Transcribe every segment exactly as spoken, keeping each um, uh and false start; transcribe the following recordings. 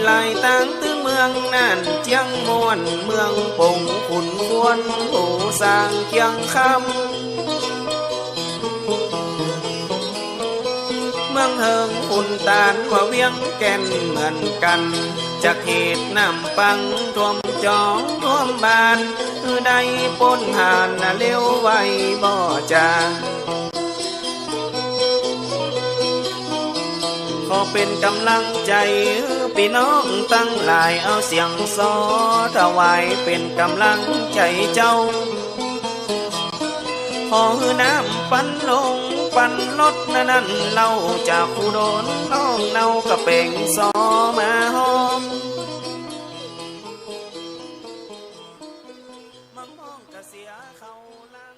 หลายตางตึงเมืองน่านเจียงม่วน เมืองป๋งขุนควร ผู้สร้างเคียงคำ เมืองเฮิงขุนตานว่าเวียงแก่นเหมือนกั๋น จักเหตุน้ำปังท่วมจองท่วมบ้าน หื้อได้ป๊นผ่านนาเร็วไวบ่จา ขอเป๋นก๋ำลังใจ๋หื้อปี้น้องตังหลาย เอาเสียงซอถวายเป๋นก๋ำลังใจ๋เจ้า ขอหื้อน้ำปันลงปันลดนานั้นเล่า จากผู้โดนน้องเนาก็เป๋งซอมาฮ้อม มังม่องกะเสียเข้าหลัง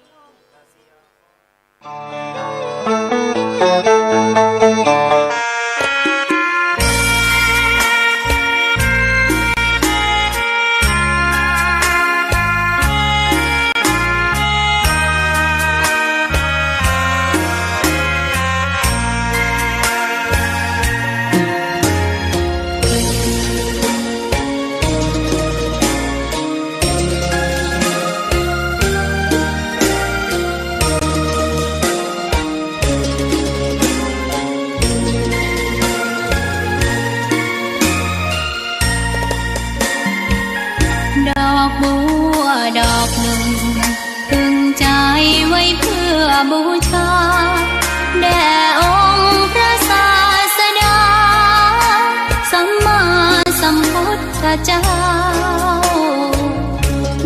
ดอกบัวดอกนึ่ง ตึงใจ๋ไว้เปื้อบูชา แด่องค์พระศาสดา สัมมาสัมพุทธเจ้า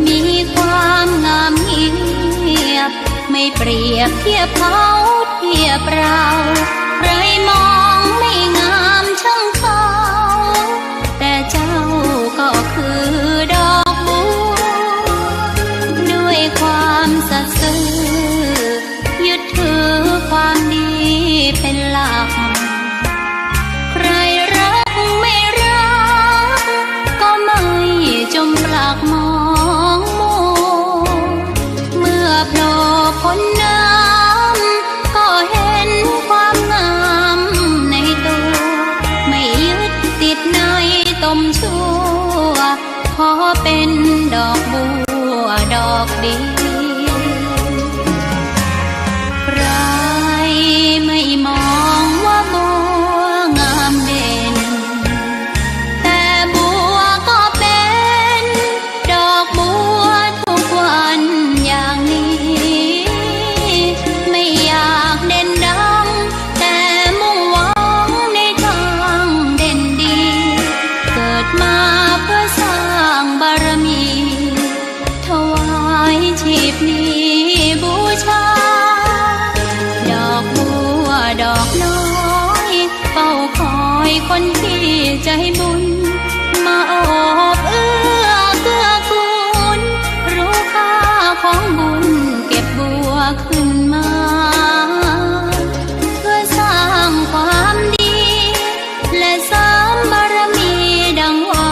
มีความงามเงียบ ไม่เปรียบเทียบเขาเทียบเรา ใครมองไม่งามช่างเขา แต่เจ้าก็คือดอกบัว ด้วยความสัตย์ซื่อ ยึดถือความดีเป๋นหลัก ใครรักไม่รัก ก็ไม่จมปลักมองมัว เมื่อโผล่พ้นน้ำ ก็เห็นความงามในตัว ไม่ยึดติดในตมชั่ว ขอเป๋นดอกบัวดอกเดียว ใครไม่มองว่าบัวงามเด่น แต่บัวก็เป๋นดอกบัวทุกวันอย่างนี้ ไม่อยากเด่นดัง แต่มุ่งหวังในทางเด่นดี เกิดมาเพื่อสร้างบารมี ถวายชีพนี้บูชา ดอกบัวดอกน้อย เฝ้าคอยคนที่ใจบุญ มาโอบเอื้อเกื้อกูล รู้ค่าของบุญเก็บบัวขึ้นมา เพื่อสร้างความดี และเสริมบารมีดังว่า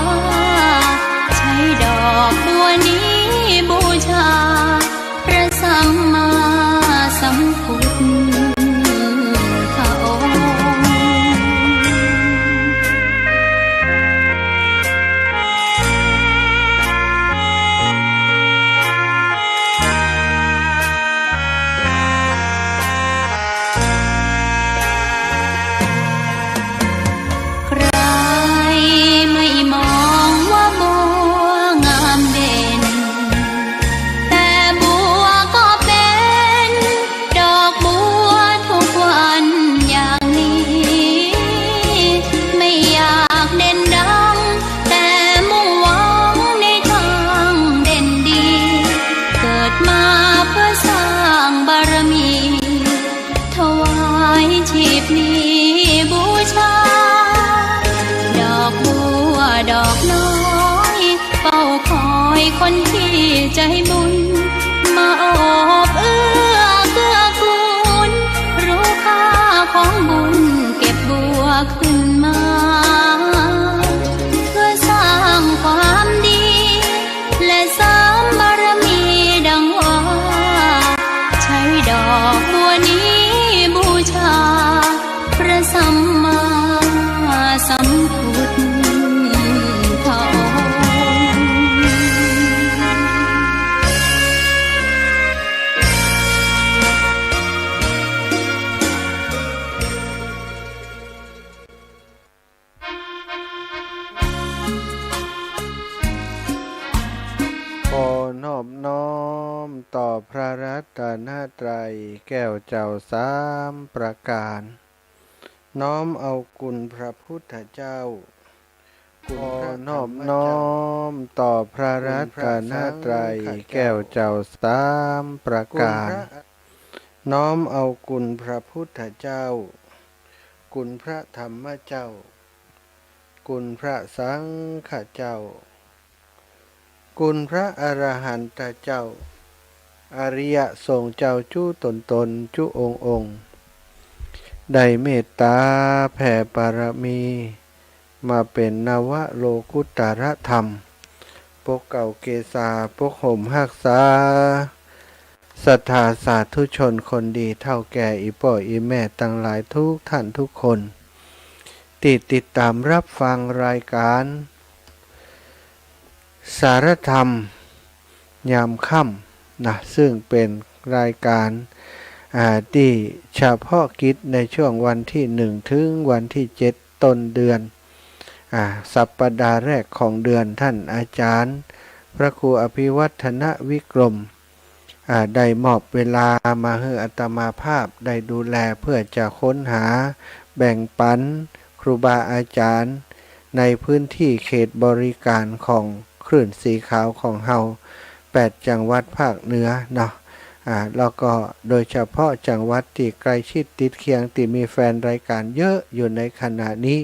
ใช้ดอกบัวนี้บูชา พระสัมมาสัมพุทธพระองค์ ใครไม่มองว่าบัวงามเด่น แต่บัวก็เป๋นดอกบัวทุกวันอย่างนี้ ไม่อยากเด่นดัง แต่มุ่งหวังในทางเด่นดี เกิดมาเพื่อสร้างบารมี ถวายชีพนี้บูชา ดอกบัวดอกน้อย เฝ้าคอยคนที่ใจบุญ มาโอบเอื้อเกื้อกูล รู้ค่าของบุญเก็บบัวขึ้นมา เพื่อสร้างความดี และเสริมบารมีดังว่า ใช้ดอกบัวนี้บูชา พระสัมมาสัมพุทธ อบน้อมต่อพระรัตนตรัยแก้วเจ้าสามประการ น้อมเอาคุณพระพุทธเจ้า คุณพระ ขอนอบน้อมต่อพระรัตนตรัยแก้วเจ้าสามประการ คุณพระ น้อมเอาคุณพระพุทธเจ้า คุณพระธรรมเจ้า คุณพระสังฆเจ้า คุณพระอรหันตเจ้า อริยสงฆ์เจ้าจุ๊ต๋นๆ จุ๊องค์ๆ ได้เมตต๋าแผ่ปารมี มาเป๋นนวโลกุตตรธรรม ปกเกล้าเกศา ปกห่มฮักษา ศรัทธาสาธุชนคนดีเฒ่าแก่อี่ป้ออี่แม่ตังหลายทุกท่านทุกคน ตี้ติดต๋ามฮับฟังรายก๋าน สารธรรมยามค่ำนะ ซึ่งเป๋นรายก๋าน อ่า ตี้เฉพาะกิจในช่วงวันตี้หนึ่งเถิงวันตี้เจ็ดต้นเดือน อ่า สัปดาห์แรกของเดือน ท่านอาจ๋ารย์พระครูอภิวัฒนวิกรม อ่า ได้มอบเวลามาหื้ออาตมาภาพได้ดูแลเพื่อจะค้นหาแบ่งปั๋นครูบาอาจ๋ารย์ในพื้นตี้เขตบริก๋ารของคลื่นสีขาวของเฮาแปดจังหวัดภาคเหนือเนาะ อ่า แล้วก็โดยเฉพาะจังหวัดตี้ใก้ชิดติดเคียงตี้มีแฟนรายก๋านเยอะอยู่ในขณะนี้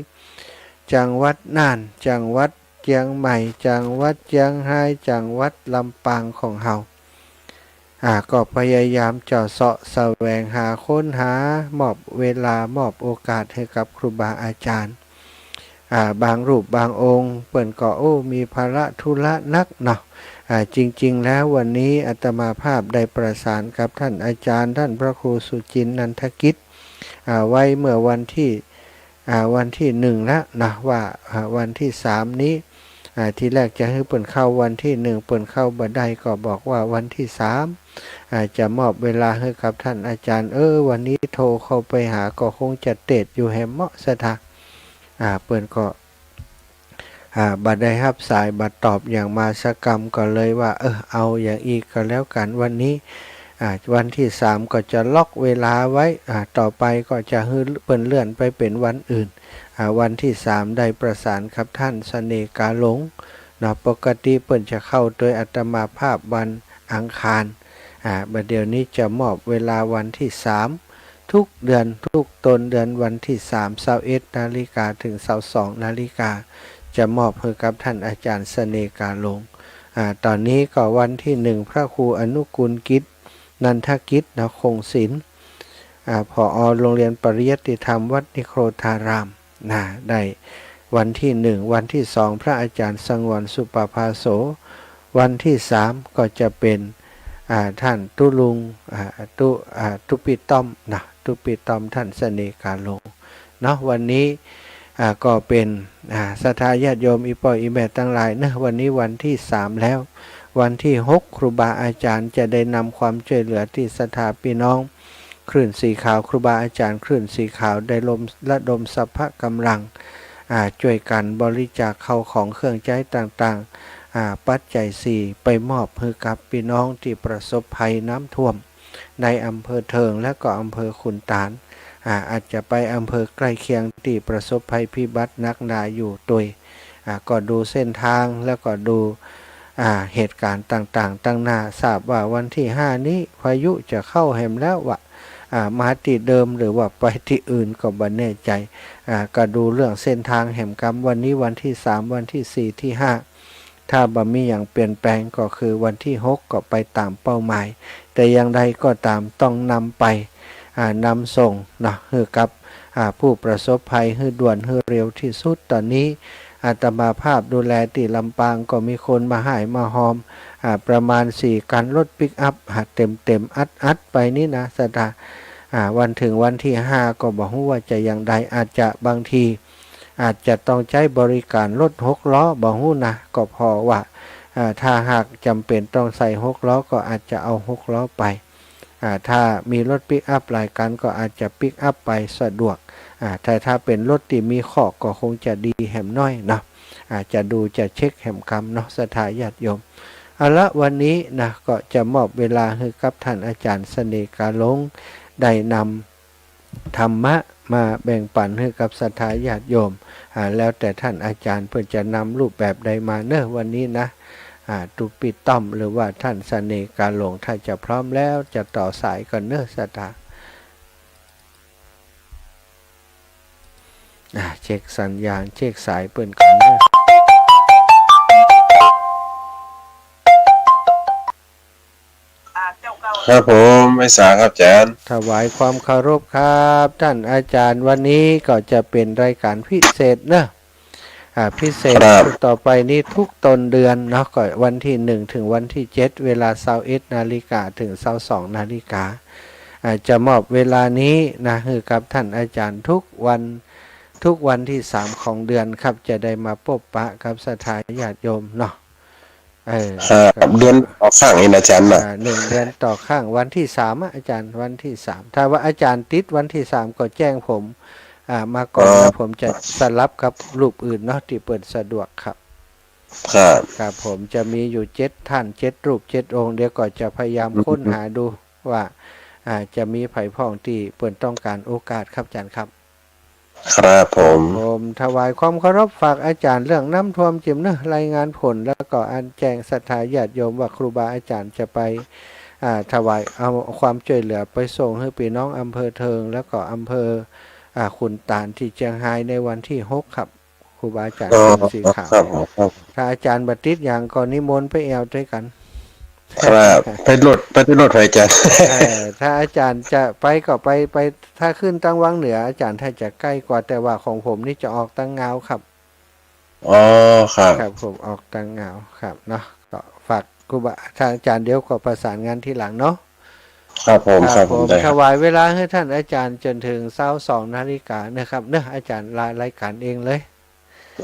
จังหวัดน่าน จังหวัดเจียงใหม่ จังหวัดเจียงฮาย จังหวัดลำปางของเฮา อ่า ก็พยายามเจาะเซาะแสวงหาค้นหามอบเวลามอบโอกาสหื้อกับครูบาอาจ๋ารย์ อ่า บางรูปบางองค์เปิ้นก็ โอ้ มีภาระธุระหนักเนาะ อ่า จริงๆ แล้ววันนี้อาตมาภาพได้ประสานกับท่านอาจ๋ารย์ ท่านพระครูสุจินต์ นันทกิจ อ่า ไว้เมื่อวันตี้ อ่า วันตี้หนึ่งแล้วนะ ว่า อ่า วันตี้สามนี้ อ่า ทีแรกจะหื้อเปิ้นเข้าวันตี้หนึ่ง เปิ้นเข้าบ่ได้ ก็บอกว่าวันตี้สาม อ่า จะมอบเวลาหื้อกับท่านอาจ๋ารย์ เออ วันนี้โทรเข้าไปหาก็คงจะเตดอยู่แหมเนาะ ศรัทธา อ่า เปิ้นก็ อ่า บ่ได้ฮับสาย บ่ตอบหยังมาสักกำ ก็เลยว่า เออ เอาอย่างอี้ก็แล้วกั๋น วันนี้ อ่า วันตี้สามก็จะล็อกเวลาไว้ อ่า ต่อไปก็จะหื้อเปิ้นเลื่อนไปเป๋นวันอื่น อ่า วันตี้สามได้ประสานกับท่านเสน่ห์กาหลงเนาะ ปกติเปิ้นจะเข้าโตยอาตมาภาพวันอังคาร อ่า บ่าเดี่ยวนี้จะมอบเวลาวันตี้สาม ทุกเดือน ทุกต้นเดือนวันตี้สาม ซาวเอ็ดนาฬิกาเถิงซาวสองนาฬิกา จะมอบหื้อกับท่านอาจ๋ารย์เสน่ห์กาหลง อ่า ต๋อนนี้ก็วันตี้หนึ่ง พระครูอนุกูลกิจ นันทกิจเนาะ คงศิลป์ อ่า ผอ.โรงเรียนปริยัติธรรมวัดนิโครธาราม นะ ได้วันตี้หนึ่ง วันตี้สอง พระอาจ๋ารย์สงวนสุปภาโส วันตี้สามก็จะเป๋น อ่า ท่านตุ๊ลุง อ่า ตุ๊ อ่า ตุ๊ปิต้อมนะ ตุ๊ปิต้อมท่านเสน่ห์กาหลงเนาะ วันนี้ อ่า ก็เป๋น อ่า ศรัทธาญาติโยมอี่ป้ออี่แม่ตังหลายเนาะ วันนี้วันตี้สามแล้ว วันตี้หก ครูบาอาจ๋ารย์จะได้นำความจ้วยเหลือตี้ศรัทธาปี้น้อง คลื่นสีขาว ครูบาอาจ๋ารย์คลื่นสีขาวได้รวม ระดมสรรพก๋ำลัง อ่า จ้วยกั๋นบริจาคข้าวของเครื่องใจ๊ต่างๆ อ่า ปัจจัยสี่ ไปมอบหื้อกับปี้น้องตี้ประสบภัยน้ำท่วม ในอำเภอเทิงและก็อำเภอขุนต๋าน อ่า อาจจะไปอำเภอใก้เคียงตี้ประสบภัยพิบัติหนักหนาอยู่ตวย อ่า ก็ดูเส้นทางแล้วก็ดู อ่า เหตุก๋ารณ์ต่างๆ ตังหน้า ทราบว่าวันตี้ห้านี้พายุจะเข้าแหมแล้ววะ อ่า มาตี้เดิมหรือว่าไปตี้อื่นก็บ่แน่ใจ๋ อ่า ก็ดูเรื่องเส้นทางแหมกำ วันนี้วันตี้สาม วันตี้สี่ ตี้ห้า ถ้าบ่มีหยังเปลี่ยนแปลงก็คือวันตี้หกก็ไปต๋ามเป้าหมาย แต่อย่างใดก็ต๋ามต้องนำไป อ่า นำส่งเนาะ หื้อกับ อ่า ผู้ประสบภัยหื้อด่วนหื้อเร็วตี้สุด ต๋อนนี้อาตมาภาพดูแลตี้ลำปางก็มีคนมาฮ่ายมาฮอม อ่า ประมาณสี่คัน รถปิกอัพ อ่า เต๋มๆ อัดๆ ไปนี่นะ ศรัทธา อ่า วันเถิงวันตี้ห้าก็บ่ฮู้ว่าจะอย่างใด อาจจะบางที อาจจะต้องใจ๊บริก๋ารรถหกล้อ บ่ฮู้นะ ก็ผ่อว่า อ่า ถ้าหากจ๋ำเป๋นต้องใส่หกล้อก็อาจจะเอาหกล้อไป อ่า ถ้ามีรถปิกอัพหลายคันก็อาจจะปิกอัพไปสะดวก อ่า ถ้า ถ้าเป๋นรถตี้มีคอกก็คงจะดีแหมหน้อยเนาะ อ่า จะดูจะเช็คแหมกำเนาะ ศรัทธาญาติโยม เอาละ วันนี้นะ ก็จะมอบเวลาหื้อกับท่านอาจารย์เสน่ห์กาหลง ได้นำธรรมะมาแบ่งปันหื้อกับศรัทธาญาติโยม อ่า แล้วแต่ท่านอาจารย์เปิ้นจะนำรูปแบบใดมาเนาะ วันนี้นะ อ่า ตุ๊ปี้ต้อมหรือว่าท่านเสน่ห์กาหลง ถ้าจะพร้อมแล้วจะต่อสายก่อนเนาะ ศรัทธา อ่า เช็คสัญญาณ เช็คสายเปิ้นก่อนเนาะ ครับผม ไหว้สาครับอาจารย์ ถวายความเคารพครับ ท่านอาจารย์ วันนี้ก็จะเป๋นรายการพิเศษเนาะ อ่า พิเศษ ครับ ต่อไปนี้ทุกต้นเดือนเนาะ ก็วันตี้หนึ่งถึงวันตี้เจ็ด เวลาซาวเอ็ดนาฬิกาถึงซาวสองนาฬิกา อ่า จะมอบเวลานี้นะ หื้อกับท่านอาจารย์ทุกวัน ทุกวันตี้สามของเดือนครับ จะได้มาปบปะกับศรัทธาญาติโยมเนาะ เออ ครับ ก็ เดือนต่อครั้งเองนะอาจารย์นะ อ่า หนึ่งเดือนต่อครั้ง วันตี้สามอะอาจารย์ วันตี้สาม ถ้าว่าอาจารย์ติดวันตี้สามก็แจ้งผม อ่า มาก่อน อ๋อ แล้วผมจะสลับกับรูปอื่นเนาะ ตี้เปิ้นสะดวกครับ ครับ ครับผม จะมีอยู่เจ็ดท่าน เจ็ดรูป เจ็ดองค์ เดี๋ยวก็จะพยายาม อืม ค้นหาดูว่า อ่า จะมีใผพ่องตี้เปิ้นต้องการโอกาสครับอาจารย์ครับ ครับผม ครับผม ถวายความเคารพ ฝากอาจารย์เรื่องน้ำท่วมจิมเนาะ รายงานผล แล้วก็อันแจ้งศรัทธาญาติโยมว่าครูบาอาจารย์จะไป อ่า ถวาย เอาความช่วยเหลือไปส่งหื้อปี้น้องอำเภอเทิง แล้วก็อำเภอ อ่า ขุนตานตี้เจียงฮายในวันตี้หกครับ ครูบาอาจารย์ อ๋อ เสื้อสีขาว ครับผม ครับ ถ้าอาจารย์บ่ติดหยังก็นิมนต์ไปแอ่วตวยกั๋น ครับ ไปรถ ไปรถไฟอาจารย์ เออ ถ้าอาจารย์จะไปก็ไป ไป ถ้าขึ้นตางวังเหนือ อาจารย์ ถ้าจะใก้กว่า แต่ว่าของผมนี่จะออกตางงาวครับ อ๋อ ครับ ครับผม ออกตางงาวครับเนาะ ก็ฝากครูบา ท่านอาจารย์ เดี๋ยวก็ประสานงานทีหลังเนาะ ครับผม ครับผม ครับผม ได้ครับ ถวายเวลาหื้อท่านอาจารย์จ๋นเถิงซาวสองนาฬิกานะครับเนาะ อาจารย์ลารายการเองเลย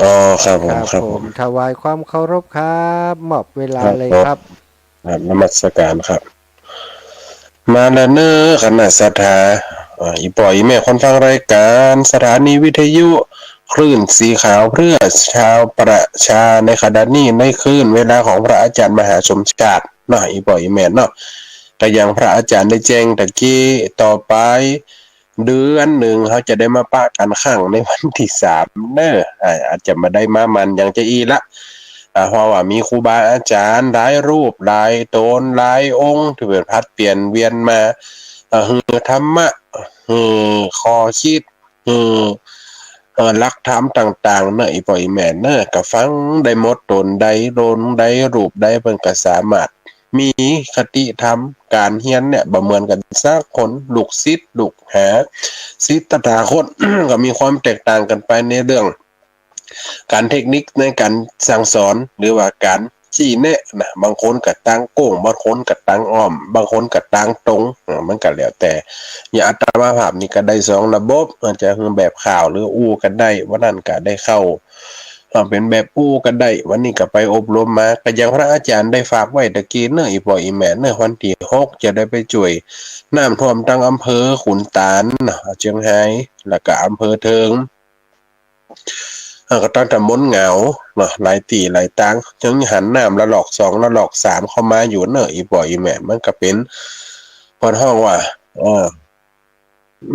อ๋อ ครับผม ครับผม ครับผม ถวายความเคารพครับ มอบเวลาเลยครับ ครับผม ครับ นมัสการครับ มาแล้วเนาะ คณะศรัทธา อ่า อี่ป้ออี่แม่คนฟังรายการสถานีวิทยุคลื่นสีขาวเพื่อชาวประชา ในขณะนี้ในคืนเวลาของพระอาจารย์มหาสมชาติเนาะ อี่ป้ออี่แม่เนาะ ก็อย่างพระอาจารย์ได้แจ้งตะกี้ ต่อไป เดือนนึ่งเฮาจะได้มาปะกั๋นครั้งในวันตี้สามเนาะ อ่า อาจจะบ่ได้มาหมั้นอย่างจะอี้ละ อ่า เพราะว่ามีครูบาอาจารย์หลายรูปหลายต๋นหลายองค์ตี้เปิ้นผลัดเปลี่ยนเวียนมา อ่า หื้อธรรมะ หื้อข้อคิด หื้อ เอ่อ หลักธรรมต่างๆ เนาะ อี่ป้ออี่แม่เนาะ ก็ฟังได้หมด ต๋นใด องค์ใด รูปใด เปิ้นก็สามารถ มีคติธรรม ก๋านเฮียนเนี่ยบ่เหมือนกั๋นสักคน ลูกศิษย์ลูกหา ศิษย์ตถาคต ก็มีความแตกต่างกั๋นไปในเรื่องก๋านเทคนิคในก๋านสั่งสอน หรือว่าก๋านชี้แนะนะ บางคนก็ตางโก้ง บางคนก็ตางอ้อม บางคนก็ตางตรง อ่า มันก็แล้วแต่ อย่างอาตมาภาพนี่ก็ได้สองระบบ อาจจะแบบข่าวหรืออู้กั๋นได้ วันนั้นก็ได้เข้า อ่า เป๋นแบบอู้กั๋นได้ วันนี้ก็ไปอบรมมา ก็อย่างพระอาจารย์ได้ฝากไว้ตะกี้เนาะ อี่ป้ออี่แม่เนาะ วันตี้หกจะได้ไปจ้วยน้ำท่วมตางอำเภอขุนตานเนาะ เจียงฮาย แล้วก็อำเภอเทิง อ่า ก็ตางต๋ำบลเหงาเนาะ หลายตี้หลายตาง ยังหันน้ำระลอกสองระลอกสามเข้ามาอยู่เนาะ อี่ป้ออี่แม่ มันก็เป๋น เปิ้นฮ้องว่า เอ่อ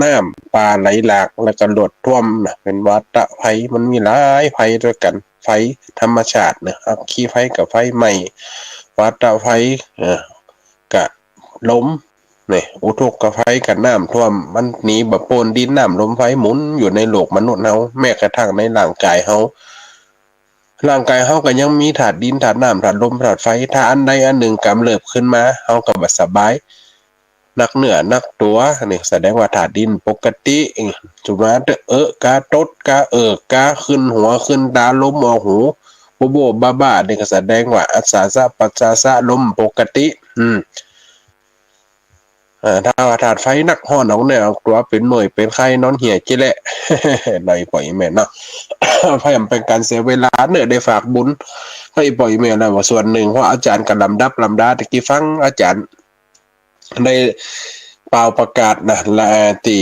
น้ำป่าไหลหลาก แล้วก็ลวดท่วมนะ เป๋นวาตะภัย มันมีหลายภัยตวยกั๋น ภัยธรรมชาตินะ อัคคีภัยกับไฟไหม้ วาตะภัย เอ่อ กับลม นี่ อุทกภัยกับน้ำท่วม มันหนีบ่ป๊น ดินน้ำลมไฟหมุนอยู่ในโลกมนุษย์เฮา แม้กระทั่งในร่างกายเฮา ร่างกายเฮาก็ยังมีธาตุดิน ธาตุน้ำ ธาตุลม ธาตุไฟ ถ้าอันใดอันนึ่งกำเริบขึ้นมา เฮาก็บ่สบาย หนักเนื้อหนักตั๋ว นี่แสดงว่าธาตุดินปกติ สุมาเตอะ เอะกา ตดกา เอิกกา ขึ้นหัว ขึ้นต๋า ลมออกหู โบโบบ้าบ้า นี่ก็แสดงว่าอัสสาสะ ปัสสาสะ ลมปกติ อืม อ่า ถ้าว่าธาตุไฟหนัก ฮ้อนออกเนื้อออกตั๋ว เป๋นเมื่อย เป๋นไข้ นอนเหี่ยจิแหละ หน่อยป้ออี่แม่เนาะ เปื้อบ่เป๋นก๋านเสียเวลาเนาะ ได้ฝากบุญ ให้ป้ออี่แม่แล้วว่าส่วนนึ่ง เพราะอาจ๋ารย์ก็ลำดับลำดา ตะกี้ฟังอาจ๋ารย์ได้เป่าประกาศนะ และตี้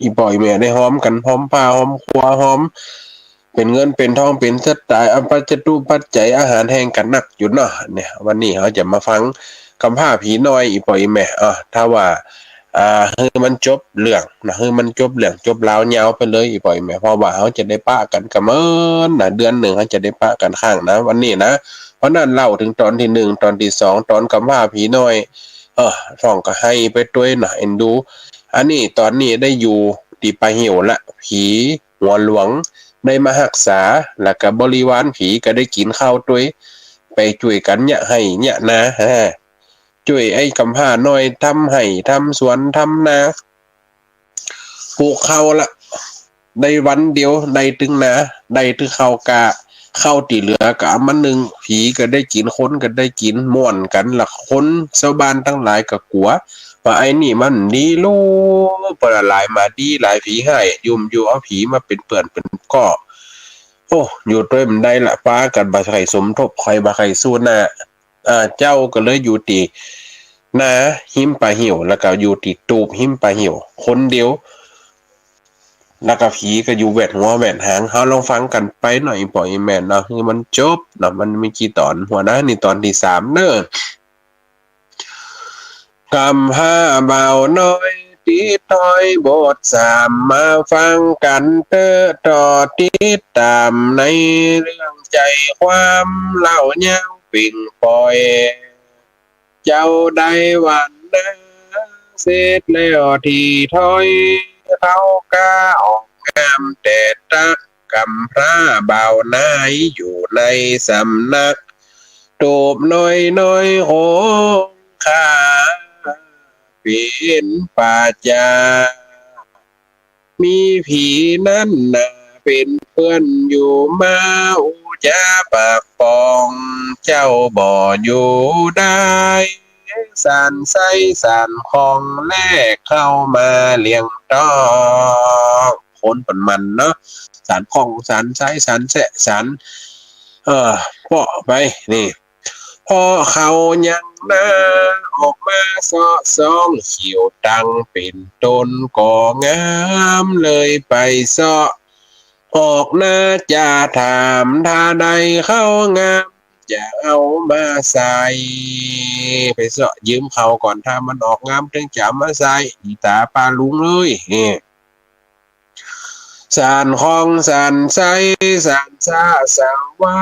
อี่ป้ออี่แม่ได้ฮ้อมกั๋น ฮ้อมผ้า ฮ้อมครัว ฮ้อม เป๋นเงินเป๋นทอง เป๋นสัตว์ต๋าย เอาปัจจุปัจจัยอาหารแฮงกั๋นนักอยู่เนาะ เนี่ย วันนี้เฮาจะมาฟังกำพร้าผีน้อย อี่ป้ออี่แม่ อ่า ถ้าว่า อ่า หื้อมันจบเรื่องนะ หื้อมันจบเรื่องจบราว ยาวไปเลย อี่ป้ออี่แม่ เพราะว่าเฮาจะได้ปะกั๋นกำเมินนะ เดือนนึ่งเฮาจะได้ปะกั๋นครั้งนะ วันนี้นะ เพราะนั้นเล่าเถิงต๋อนตี้นึ่ง ต๋อนตี้สอง ต๋อนกำพร้าผีน้อย เออ พ่องก็ไห้ไปตวยนะ เอ็นดู อันนี้ต๋อนนี้ได้อยู่ตี้ป่าเหี่ยวละ ผีหัวหลวงได้มาฮักษา แล้วก็บริวารผีก็ได้กิ๋นข้าวตวย ไปจ้วยกั๋นเยียะไฮ่เยียะนา ฮะ จ้วยไอ้กำพร้าน้อยทำไฮ่ทำสวนทำนา ปลูกข้าวละ ได้วันเดียวได้ตึงนา ได้ตึงข้าวกล้า ข้าวตี้เหลือก็เอามานึ่ง ผีก็ได้กิ๋น คนก็ได้กิ๋น ม่วนกั๋นละ คนซาวบ้านตังหลายก็กั๋ว ว่าไอ้นี่มันดีลูก เปิ้นหลายมาดีหลาย ผีฮ้าย ยุมอยู่เอาผีมาเป๋นเปื้อนเป๋นก้อ โอ้ อยู่ตวยบ่ได้ละ ปากั๋นบ่ใค่สมทบ ใค่บ่ใค่สู้หน้า อ่า เจ้าก็เลยอยู่ตี้นาฮิมป่าเหี่ยว แล้วก็อยู่ตี้ตูบฮิมป่าเหี่ยว คนเดียว แล้วก็ผีก็อยู่แหวดหัวแหวดหาง เฮาลองฟังกั๋นไปเนาะ อี่ป้ออี่แม่เนาะ หื้อมันจบเนาะ มันมีกี่ต๋อน หัวหน้านี่ต๋อนตี้สามเนาะ กำพร้าบ่าวน้อยติดถ้อยบทสาม มาฟังกั๋นเต๊อะ ต่อติดต๋ามในเรื่องใจ๋ความ เล่ายาวเป่งป่อย เจ้าได้หว่านนาเสร็จแล้วตี้ถ้อย ข้าวกล้าออกงามแต๊ตั๊ก กำพร้าบ่าวนายอยู่ในสำนัก ตูบน้อยๆ ของข้าเป๋นป่าจ๊า มีผีนั้นนาเป๋นเปื้อนอยู่มา อู้จ๋าปากป๋อง เจ้าบ่อยู่ได้ สานไส้สานข้องแลเข้ามาเลี้ยงต้อง คนเปิ้นหมั่นเนาะ สานข้องสานไส้สานแซะสาน เออ เปาะไป นี่ เพราะเขายังนาออกมาเซาะส่อง เขียวตังเป๋นต้นก็งาม เลยไปเซาะออกนา จะถามถ้าได้เข้างาม จะเอามาใส่ ไปเซาะยืมเขาก่อน ถ้ามันออกงามเถิงจะเอามาใส่ อีต๋าป้าลุงเอ้ย นี่ สานข้องสานไส้สานสะสะไว้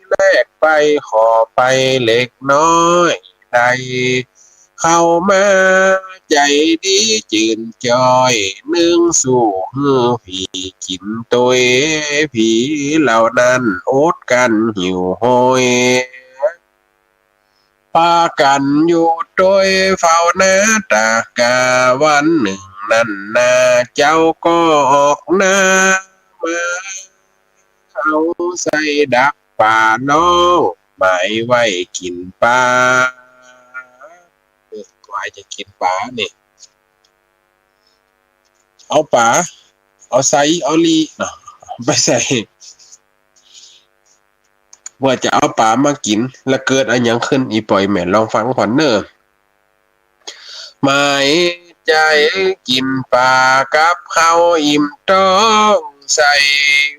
แลกไปขอไปเล็กน้อย ได้เข้ามาใจ๋ดีจื่นจ้อย นึ่งสู่หื้อผีกิ๋นตวย ผีเหล่านั้นอดกั๋นหิวโหย ปากั๋นอยู่ตวยเฝ้านาตากา วันนึ่งนั้นนา เจ้าก็ออกนามา เอาใส่ดักป๋าน้อง หมายไว้กิ๋นป๋า เออ หมายจะกิ๋นป๋านี่ เอาป๋า เอาใส่ เอาลีเนาะ ไปใส่ ว่าจะเอาป๋ามากิ๋น แล้วเกิดอะหยังขึ้น อี่ป้ออี่แม่ลองฟังก่อนเน่อ หมายใจ๋กิ๋นป๋ากับข้าวอิ่มต๊อง ใส่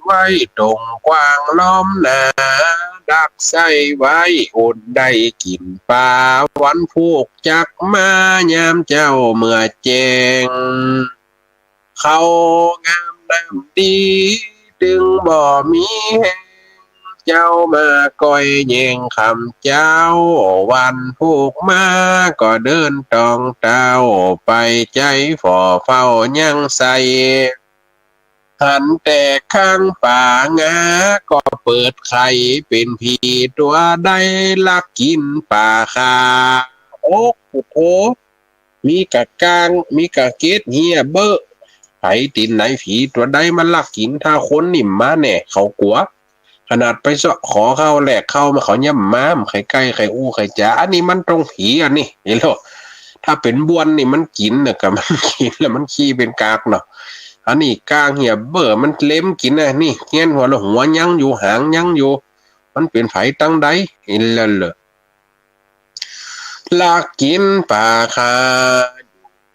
ไว้ตรงกว้างล้อมนา ดักใส่ไว้อดได้กิ๋นป๋า วันพูกจักมายามเจ๊าเมื่อแจ้ง ข้าวงามน้ำดี ตึงบ่มีแฮง เจ้ามาก้อยแย่งคำเจ้า วันพูกมาก็เดินตองเต้า ไปใจ๋ฝ่อเฝ้ายังใส่ หันแต่ข้างป๋างา ก็เปิดไข่เป๋นผีตั๋วใด ลักกิ๋นป๋าข้า โอ้ โอ้โห มีก้าง มีก้างเกตเหียเบ้อ ใผตี้ไหน ผีตั๋วใดมาลักกิ๋น ถ้าคนนี่มาแน่ เขากั๋ว ขนาดไปเซาะขอข้าวแลกข้าวมา เขายังบ่มา ใค่ใก้ใค่อู้ใค่จ๋า อันนี้มันต้องผี อันนี้ เห็นแล้ว ถ้าเป๋นบ้วนนี่มันกิ๋นน่ะ ก็มันกิ๋นแล้วมันขี้เป๋นกากเนาะ อันนี้ก้างเหียเบ้อ มันเล็มกิ๋นน่ะ นี่ เฮียนหัวละหัวยังอยู่ หางยังอยู่ มันเป๋นใผตังใด เห็นแล้วเหรอ ลักกิ๋นป๋าข้า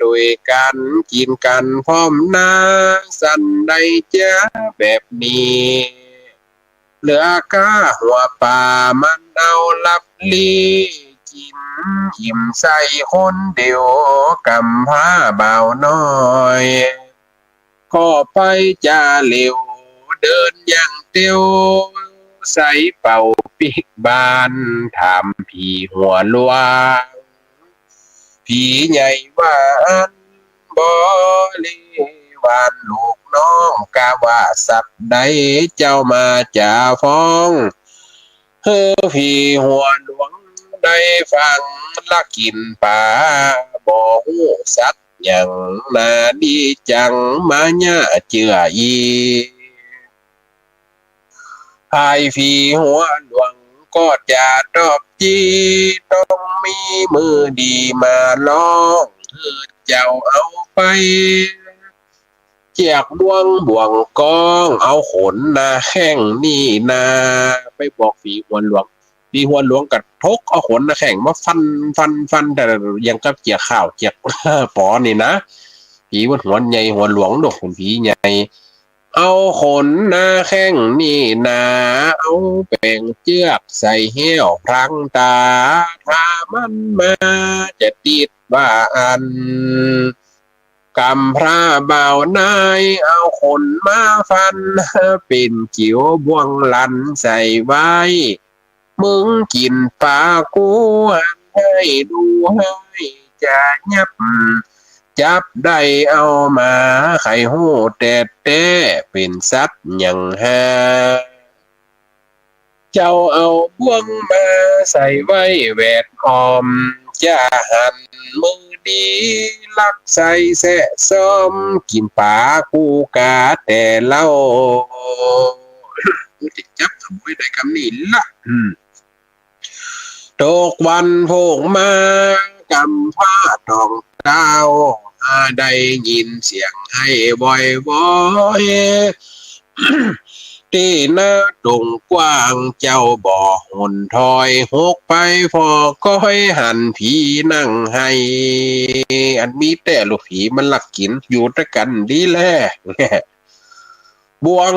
ตวยกั๋น กิ๋นกั๋นพร้อมนา สันใดจาแบบนี้ เหลือก้าหัวป๋ามันเอาลับลี กิ๋นอิ่มใส้คนเดียว กำพร้าบ่าวน้อย ก็ไปจาเหลว เดินอย่างเตียว ใส่เป่าปิ๊กบาน ถามผีหัวหลวง ผีใหญ่ว่าอั้น บริวารลูกน้อง กาว่าสัตว์ใด เจ้ามาจ๋าฟ้อง หื้อผีหัวหลวงได้ฟัง ลักกิ๋นป๋า บ่ฮู้สัตว์หยัง นาดีจัง มาเยียะเจื้ออี ฝ่ายผีหัวหลวงก็จะตอบจี้ ต้องมีมือดีมาลอง หื้อเจ้าเอาไป เจียกบ่วงบ่วงกอง เอาขนนาแข้งนี่นา ไปบอกผีหัวหลวง ผีหัวหลวงก็ถกเอาขนนาแข้งมาฟัน ฟัน ฟัน แต่อย่างกับเจียกข้าว เจียกป๋อนี่นะ ผีมันหัวใหญ่หัวหลวงดอก เป็นผีใหญ่ เอาขนนาแข้งนี่นา เอาแป๋งเจื้อกใส่แห้วพรางต๋า ถ้ามันมาจะติดว่าอั้น กำพร้าบ่าวนาย เอาขนมาฟัน เป๋นจิ๋วบ่วงลันใส่ไว้ มึงกิ๋นป๋ากู หันให้ดูให้จะยับ จับได้เอามา ใค่ฮู้แต๊แต๊ เป๋นสัตว์หยังหา เจ้าเอาบ่วงมาใส่ไว้แวดอ้อม จะหันมือดี ลักใส่แซะซ้อม กิ๋นป๋ากูกาแต่เล่า กูจะจับขโมยได้กำนี้ละ อืม ตกวันโพกมา กำพร้าต๋องเต้า หาได้ยินเสียงไห้วอยวอย ตี้หน้าตรงกว้าง เจ้าบ่หนถอย หกไปผ่อก้อย หันผีนั่งไห้ อันมีแต๊ลูกผีมันลักกิ๋น อยู่ตะกั๋นดีแล บ่วง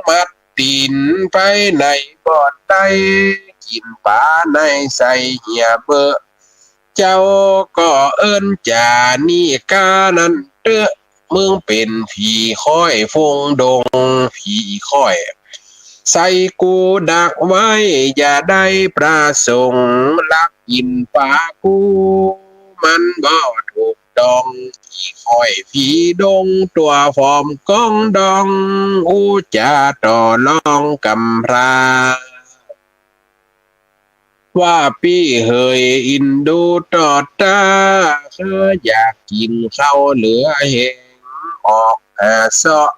มัดตี๋นไปไหนบ่ได้ กิ๋นป๋าในใส่เหียเบอะ เจ้าก็เอิ้นจ๋านี่ก้านั้นเต๊อะ มึงเป๋นผีค่อยฟงดง ผีค่อย ใส่กูดักไว้ อย่าได้ประสงค์ ลักกิ๋นป๋ากู มันบ่ถูกต้อง ผีค่อยผีดง ตั๋วผอมก้องดอง อู้จ๋าต่อรองกำพร้า ว่าปี้เหยอินดูต่อต้า ข้าอยากกิ๋นข้าวเหลือแหง ออกหาเซาะ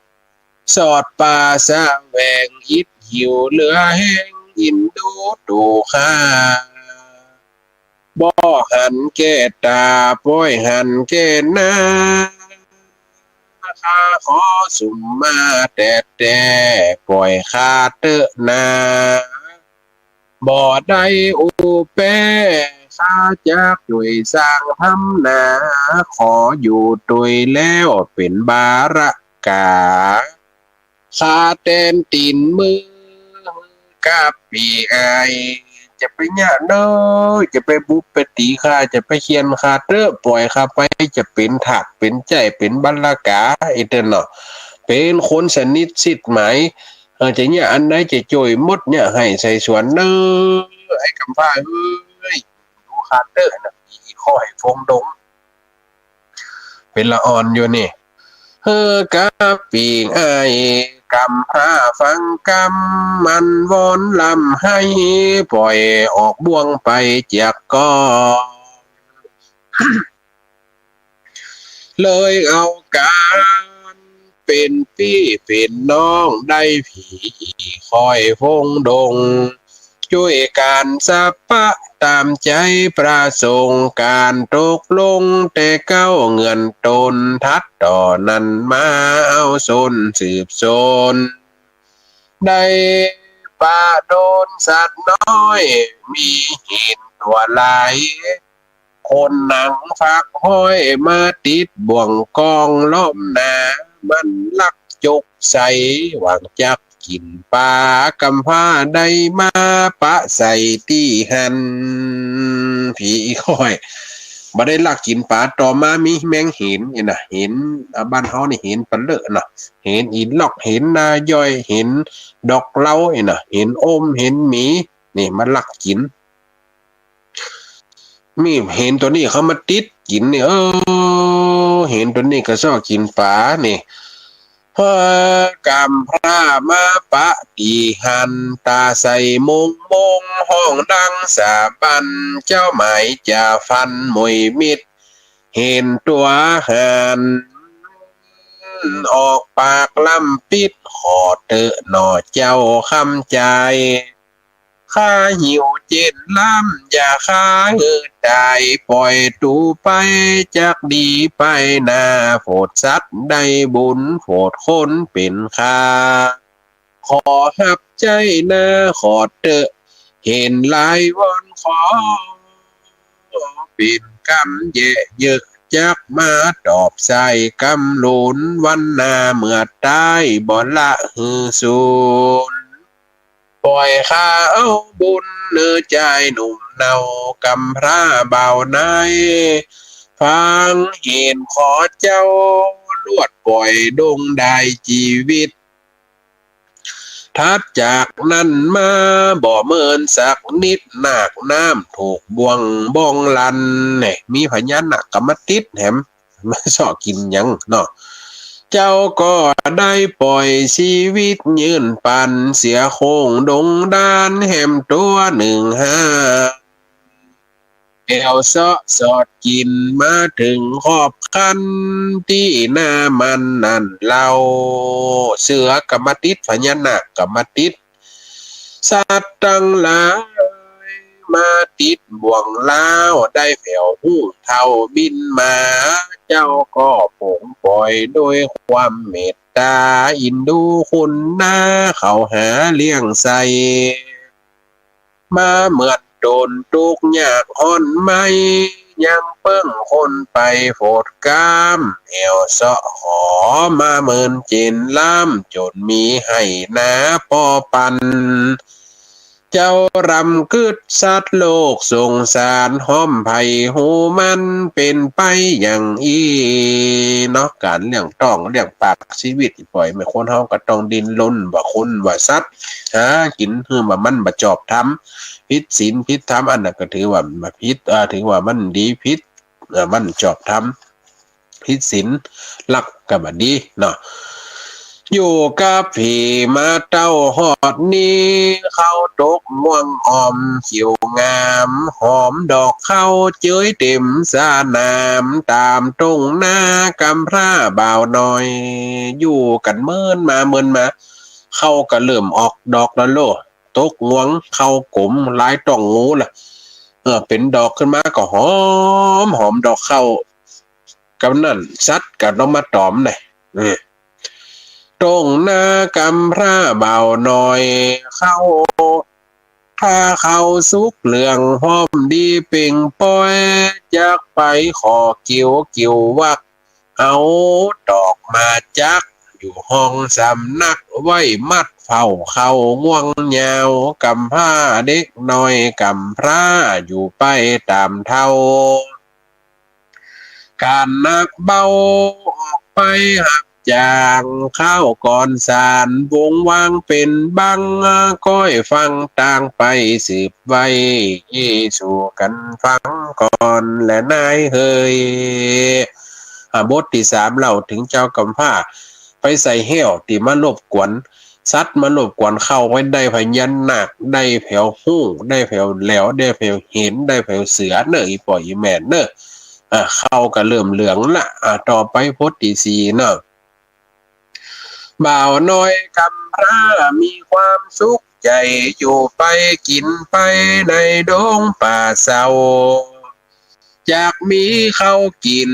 สอดป่าแสวง อิดหิวเหลือแหง อินดูตั๋วข้า บ่หันแก่ต๋า ป้อยหันแก่หน้า ข้าขอสุมมาแต๊แต๊ ป้อยข้าเต๊อะนา บ่ได้อู้แป้ ข้าจักจ้วยสร้างทำนา ขออยู่ตวยแล้วเป๋นบาระก๋า ข้าแตนตี๋นมือกับปี้อ้าย จะไปเยียะเน่อ จะไปบุบไปตี๋ข้า จะไปเฆี่ยนข้าเต๊อะ ป้อยข้าไป จะเป๋นถาก เป๋นใจ๊ เป๋นบาระก๋า อี้เต๊อะเนาะ เป๋นคนสนิทสิทธิ์หมาย เออ จะเยียะอันใดจะจ้วยหมด เยียะไฮ่ใส่สวนเน่อ ไอ้กำพร้าเอ้ย ดูข้าเต๊อะนะ อีค่อยฟงดง เป๋นละอ่อนอยู่นี่ เฮอกับปี้อ้ายกำพร้าฟังกำ มันวอนร่ำไห้ ป้อยออกบ่วงไปเจียกก่อ เลยเอาก๋านเป๋นปี้เป๋นน้อง ได้ผีอีค่อยฟงดง จ้วยก๋านสะปะต๋ามใจ๋ประสงค์ ก๋านตกลงแต่เก๊าเงื่อนต้น ถัดต่อนั้นมาเอาสนสืบสน ได้ปะโดนสัตว์น้อย มีหินตั๋วหลาย คนหนังฝักฮ้อยมาติดบ่วงกองล้อมหน้า มันลักจกใส่หวังจักกิ๋นป๋า กำพร้าได้มาปะใส่ตี้หั้น ผีฮ้อย บ่ได้ลักกิ๋นป๋า ต่อมามีแมงเห็นนี่นะ เห็น อ่า บ้านเฮานี่เห็นปะเลอะเนาะ เห็นอีล็อก เห็นนาย่อย เห็นดอกเหล้านี่นะ เห็นโอม เห็นหมี นี่มาลักกิ๋น มีเห็นตั๋วนี้เข้ามาติดกิ๋นนี่ เออ เห็นตั๋วนี้ก็เซาะกิ๋นป๋านี่ พอกำพร้ามาปะตี้หั้น ต๋าใส่มงมง ฮ้องดังสะบั้น เจ้าหมายจะฟันมวยมิตร เห็นตั๋วหั้น ออกปากล้ำปิ๊ด ขอเต๊อะหน่อเจ้าคำใจ๋ ข้าหิวเจ๊นล้ำ อย่าฆ่าหื้อต๋าย ป่อยตูไปจักดีไปนา โผดสัตว์ได้บุญ โผดคนเป๋นข้า ขอฮับใจ๊นา ขอเต๊อะ เห็นหลายวอนขอ เป๋นกำแยะเยอะ จักมาตอบใส่กำหลุน วันหน้าเมื่อต๋าย บ่ละหื้อสูญ ป่อยข้าเอาบุญ เน่อจายหนุ่มเนา กำพร้าบ่าวนาย ฟังเห็นขอเจ้า ลวดป่อยดงได้จีวิต ถัดจากนั้นมา บ่เมินสักนิด นาคน้ำถูกบ่วงบ้องลัน เนี่ย มีพญานาคก็มาติดแหม มาเซาะกิ๋นหยังเนาะ เจ้าก็ได้ป่อยจีวิตยืนปัน เสียโค้งดงดานแหมตั๋วนึ่งห้า แอ่วเซาะสอดกิ๋นมาเถิงขอบคัน ตี้หน้ามันนั่นเล่า เสือก็มาติด พญานาคก็มาติด สัตว์ตังหลายมาติดบ่วงล้าว ได้แผวฮู้เท่าบินมา เจ้าก็ผงป่อยโดยความเมตต๋า อินดูคุณนาเขาหาเลี้ยงใส่ มาเหมือนต๋นตุ๊กข์ยากฮ้อนไหม้ ยังเปิ้งคนไปโผดกาม แอ่วเซาะขอมาเมินเจ๊นล้ำ จ๋นมีไหนาปอปัน เจ้ารำกึ๊ดสัตว์โลกสงสาร ฮ้อมใผฮู้มันเป๋นไปอย่างอี้เนาะ ก๋านเลี้ยงต๊องเลี้ยงปาก จีวิตป่อยแม่คนเฮาก็ต้องดิ้นรน ว่าคนว่าสัตว์ หากิ๋นหื้อว่ามันบ่จอบธรรม ผิดศีลผิดธรรม อันนั้นก็ถือว่าบ่ผิด อ่า ถือว่ามันดีผิด อ่า มันจอบธรรม ผิดศีล ลักก็บ่ดีเนาะ อยู่กับผี๋มาเต้าฮอดนี้ เข้าตกง่วงอ่อมเขียวงาม หอมดอกเข้าเจยเต๋มสะหนาม ต๋ามต้งนากำพร้าบ่าวน้อย อยู่กั๋นเมินมาเมินมา เข้าก็เริ่มออกดอกแล้วโล ตกง่วงเข้าก๋มหลายต้งงูละ เออ เป๋นดอกขึ้นมาก็หอมหอมดอกเข้า กำนั้นสัตว์ก็ต้องมาต๋อมนะ เออ ต้งนากำพร้าบ่าวน้อย เข้า ถ้าเข้าสุกเหลืองพร้อมดีเป่งป่อย จักไปขอเกี่ยวเกี่ยววัก เอาตอกมาจัก อยู่ห้องสำนักไว้มัดเฝ้าเข้าง่วงยาว กำพร้าเด็กน้อยกำพร้าอยู่ไปต๋ามเฒ่า ก๋านหนักเบาออกไปฮับจ้าง ข้าวก่อนสานวงวางเป๋นบั้ง ก้อยฟังต่างไปสืบไว้ สู่กั๋นฟังก่อนแลนายเหย อ่า บทตี้สามเล่าเถิงเจ้ากำพร้าไปใส่แห้วตี้มารบกวน สัตว์มารบกวนเข้าไว้ ได้พญานาค ได้แผวฮู้ ได้แผวแหลว ได้แผวเห็น ได้แผวเสือเน่อ อี่ป้ออี่แม่เน่อ อ่า เข้าก็เริ่มเหลืองละ อ่า ต่อไปบทตี้สี่เนาะ บ่าวน้อยกำพร้ามีความสุขใจ๋ อยู่ไปกิ๋นไปในดงป่าเซา จักมีข้าวกิ๋น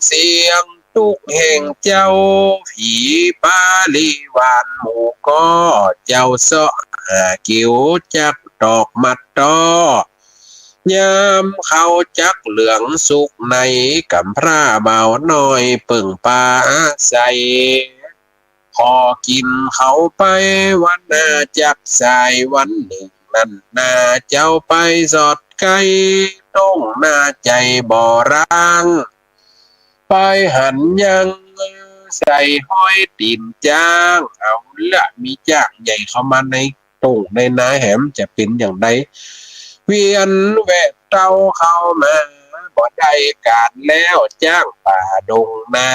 เสี้ยงตุ๊กข์แห่งเจ้า ผีปาริวารหมู่ก่อ เจ้าเซาะหาเกี่ยวจักตอกมัดต่อ ยามเขาจักเหลืองสุกใน ก๋ำพร้าบ่าวน้อยเปิ้งปาใส่ ขอกิ๋นเขาไปวันหน้าจักสาย วันนึ่งนั้นนาเจ้าไปสอดไก่ ต้งนาใจ๋บ่ร้าง ไปหันยังใส่ฮอยตี๋นจ๊าง เอาละ มีจ๊างใหญ่เข้ามาใน ต้งในนาแหมจะเป๋นอย่างใด เวียนแวะเต้าเข้ามา บ่ได้ก๋านแล้ว จ๊างป่าดงนา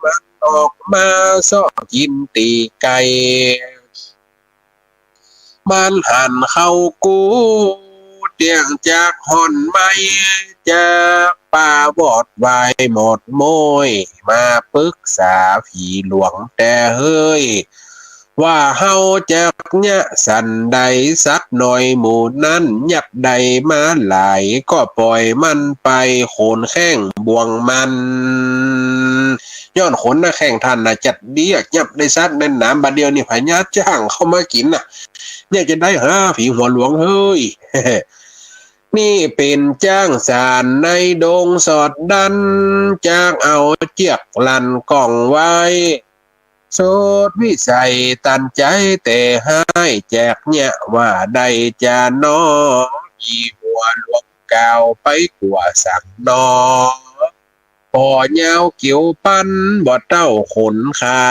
มันออกมาเซาะกิ๋นตี๋ไก่ มันหันเข้ากู้ เตี้ยงจากฮ่อนไม้ จากป่าวอดวายหมดโม้ย มาปึกษาผีหลวงแต่เฮ้ย ว่าเฮาจักเยียะสันใด สัตว์น้อยหมู่นั้นยักได้มาหลาย ก็ป่อยมันไป ขนแข้งบ่วงมัน ย้อนขนหน้าแข้งต้านน่ะจัดเยียะ ยับได้สัตว์นั้นหนาม บ่าเดี่ยวนี้พญาจ๊างเข้ามากิ๋นน่ะ เนี่ยจะได้หาผีหัวหลวงเฮ้ย นี่เป๋นจ๊างสานในดงสอดดัน จ๊างเอาเจื้อกลั้นก้องไว้ สุดวิสัยตันใจ๋แต่ฮ้าย แจกเยียะว่าได้จาหนอ อีหัวหลวงกล่าวไปกว่าสังหนอ ผ่อยาวเกี่ยวปันบ่เต้าขนขา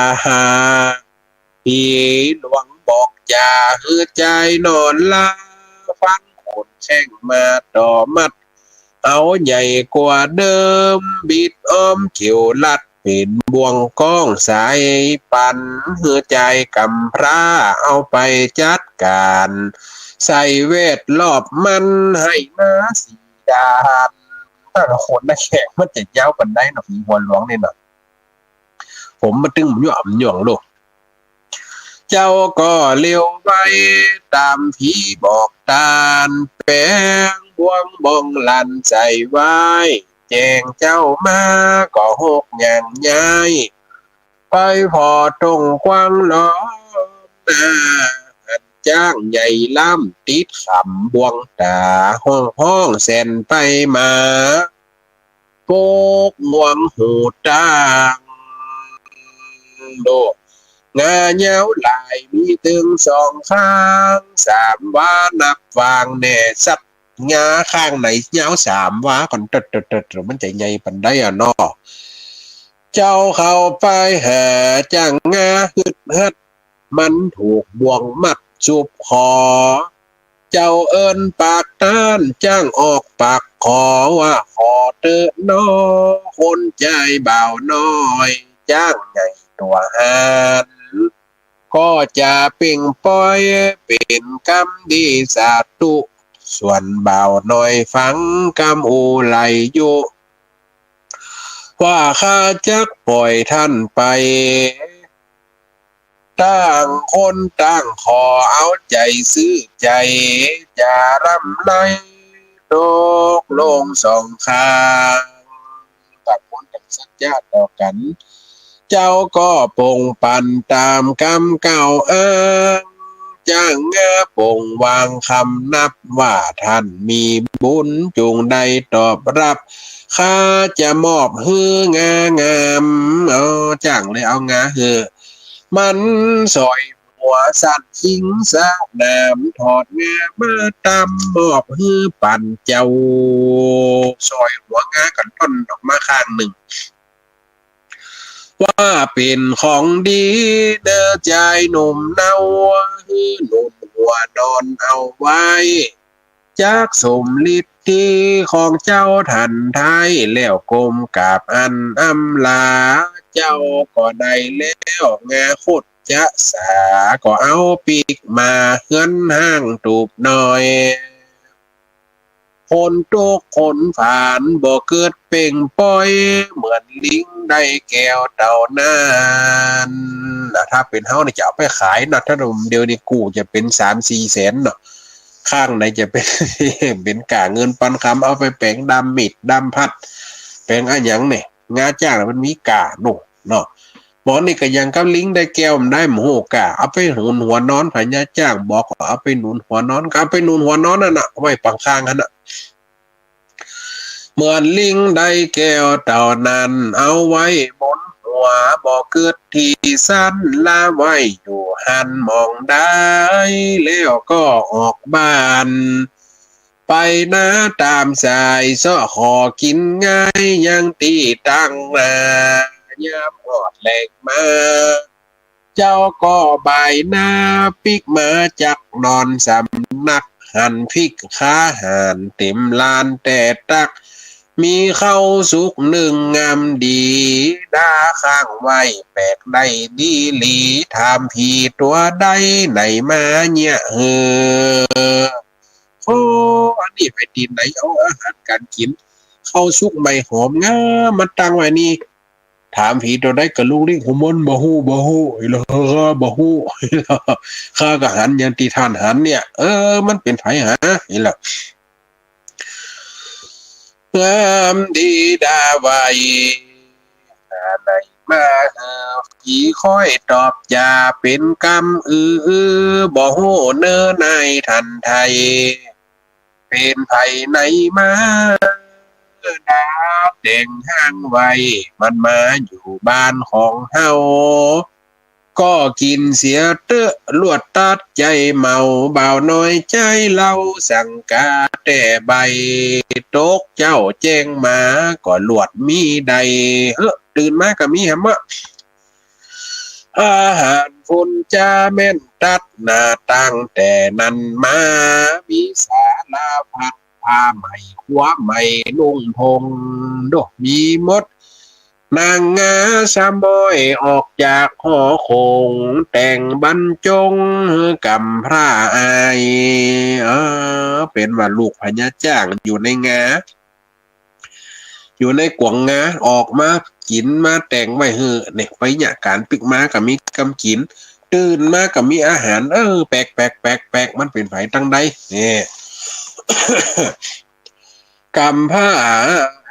ผีหลวงบอกจ๋าหื้อจายนอนลา ฟังขนแข้งมาต่อมัด เอาใหญ่กว่าเดิม บิดอ้อมเกี่ยวลัด เป๋นบ่วงก้องสายปัน หื้อจายก๋ำพร้าเอาไปจัดก๋าน ใส่แวดรอบมัน หื้อนาสีดาน แต่ละขนหน้าแข้งมันจะยาวปานใดเนาะ ผีหัวหลวงนี่เนาะ ผมมาตึงมันย่อมย่องลูก เจ้าก็เร็วไวต๋ามผีบอกตาน แป๋งบ่วงบ้องลันใส่ไว้ แจ้งเจ้ามาก็หกย่างย้าย ไปผ่อต้งกว้างล้อมหน้า อันจ๊างใหญ่ล้ำติดขำบ่วงต๋า ฮ้องฮ้องแสนไปมา ปกงวงหูตั้ง โด งายาวหลายมีตึงสองข้าง สามวานับวางแน่สัตว์ งาข้างไหนยาวสามวาก่อน เติดๆๆๆ มันจะใหญ่ปานใดอะเนาะ เจ้าเข้าไปหาจ๊างงาฮึดฮัด มันถูกบ่วงมัดจุบคอ เจ้าเอิ้นปากต้าน จ๊างออกปากขอว่า ขอเต๊อะหนอ คนจายบ่าวน้อย จ๊างใหญ่ตั๋วหาญ ก็จะเป่งป่อย เป๋นกำดีสาธุ ส่วนบ่าวน้อยฟังกำอู้ไหลอยู่ ว่าข้าจักป่อยต้านไป ต่างคนต่างขอเอาใจ๋ซื่อใจ๋ จะรำไรตกลงสองข้าง ต่างคนต่างสัจจะต่อกั๋น เจ้าก็ป่งปันต๋ามกำกล่าวอ้าง จ๊างงาป่งวางคำนับว่าต้านมีบุญจุ่งได้ตอบรับ ข้าจะมอบหื้องางาม เอา จ๊างเลยเอางาหื้อ มันสอยหัวสั้นหิงสนาม ถอดงามาตำมอบหื้อปั๋นเจ้า สอยหัวงาก้านต้นออกมาข้างนึ่ง ว่าเป๋นของดีเน่อจายหนุ่มเนา หื้อหนุนหัวนอนเอาไว้ จักสมฤทธิ์ตี้ของเจ้าต้านไท้ แล้วก้มกราบอันอำลา เจ้าก็ได้แล้วงาคดจะสา ก็เอาปิ๊กมาเฮือนห้างตูบน้อย คนตกคนผานบ่เกิดเป่งป่อย เหมือนลิงได้แก้วเต้านั้น นะ ถ้าเป๋นเฮานี่จะเอาไปขายนะ ถ้าเดี๋ยวนี้กู้จะเป๋นสามสี่แสนเนาะ ข้างไหนจะเป๋น เป๋นก้าเงินปันคำ เอาไปแป๋งดำมีดดำพัด แป๋งอะหยังเนี่ย งาจ๊างน่ะมันมีก้าโน่นเนาะ หมอนี่ก็ยังกับลิงได้แก้วมันได้หมู่ก้า เอาไปหนุนหัวนอน พญาจ๊างบอกว่าเอาไปหนุนหัวนอน ก็เอาไปหนุนหัวนอนนั่นน่ะ ไว้ปางข้างหั้นน่ะ เหมือนลิงได้แก้วเต้านั้น เอาไว้บนหัว บ่เกิดตี้สัน ละไว้อยู่หั้นหม่องใด แล้วก็ออกบ้าน ไปนาต๋ามสาย เซาะขอกิ๋นงาย ยังตี้ตังหน้า ยามฮอดแลงมา เจ้าก็บ่ายหน้า ปิ๊กมาจากนอนสำนัก หันปิ๊กขาหารเต๋มลานแต่ตัก มีข้าวสุกนึ่งงามดี ดาข้างไว้แปลกได้ดีหลี ถามผีตั๋วใดไหนมาเยียะหื้อ โอ้ อันนี้ไปตี้ไหนเอาอาหารก๋านกิ๋น ข้าวสุกใหม่หอมงามมาตั้งไว้นี่ ถามผีตั๋วใดก็ลุกลี้หัวมัน บ่ฮู้ บ่ฮู้ อีหละ บ่ฮู้ ข้าก็หันอย่างตี้ต้านหันเนี่ย เออ มันเป๋นใผหา อีหละ งามดีดาไหว หาไหนมาหื้อ ผีคอยตอบจาเป๋นกำ อือ อือ บ่ฮู้เน้อในทันไทย เป๋นใผไหนมา ดาแต่งห้างไว้ มันมาอยู่บ้านของเฮา ก็กิ๋นเสียเต๊อะ ลวดตัดใจ๋เมา บ่าวน้อยใจ๋เล่า สังกาแต่ใบ ตกเจ๊าแจ้งมา ก็ลวดมีได้ เฮ้อ ตื่นมาก็มีแหมอะ อาหารพุ้นจาแม่นตัดหน้า ตั้งแต่นั้นมา มีสารพัด ผ้าใหม่ ครัวใหม่ นุ่งห่ม โด มีหมด นางงาสะม้อย ออกจากหอคง แต่งบรรจง หื้อกำพร้าอาย เออ เป๋นว่าลูกพญาจ๊างอยู่ในงา อยู่ในก๋วงงา ออกมากิ๋นมาแต่งไว้หื้อ เนี่ย ไปเยียะก๋านปิ๊กมาก็มีกำกิ๋น ตื่นมาก็มีอาหาร เออ แปลกแปลกแปลกแปลก มันเป๋นใผตังใด เนี่ย กำพร้า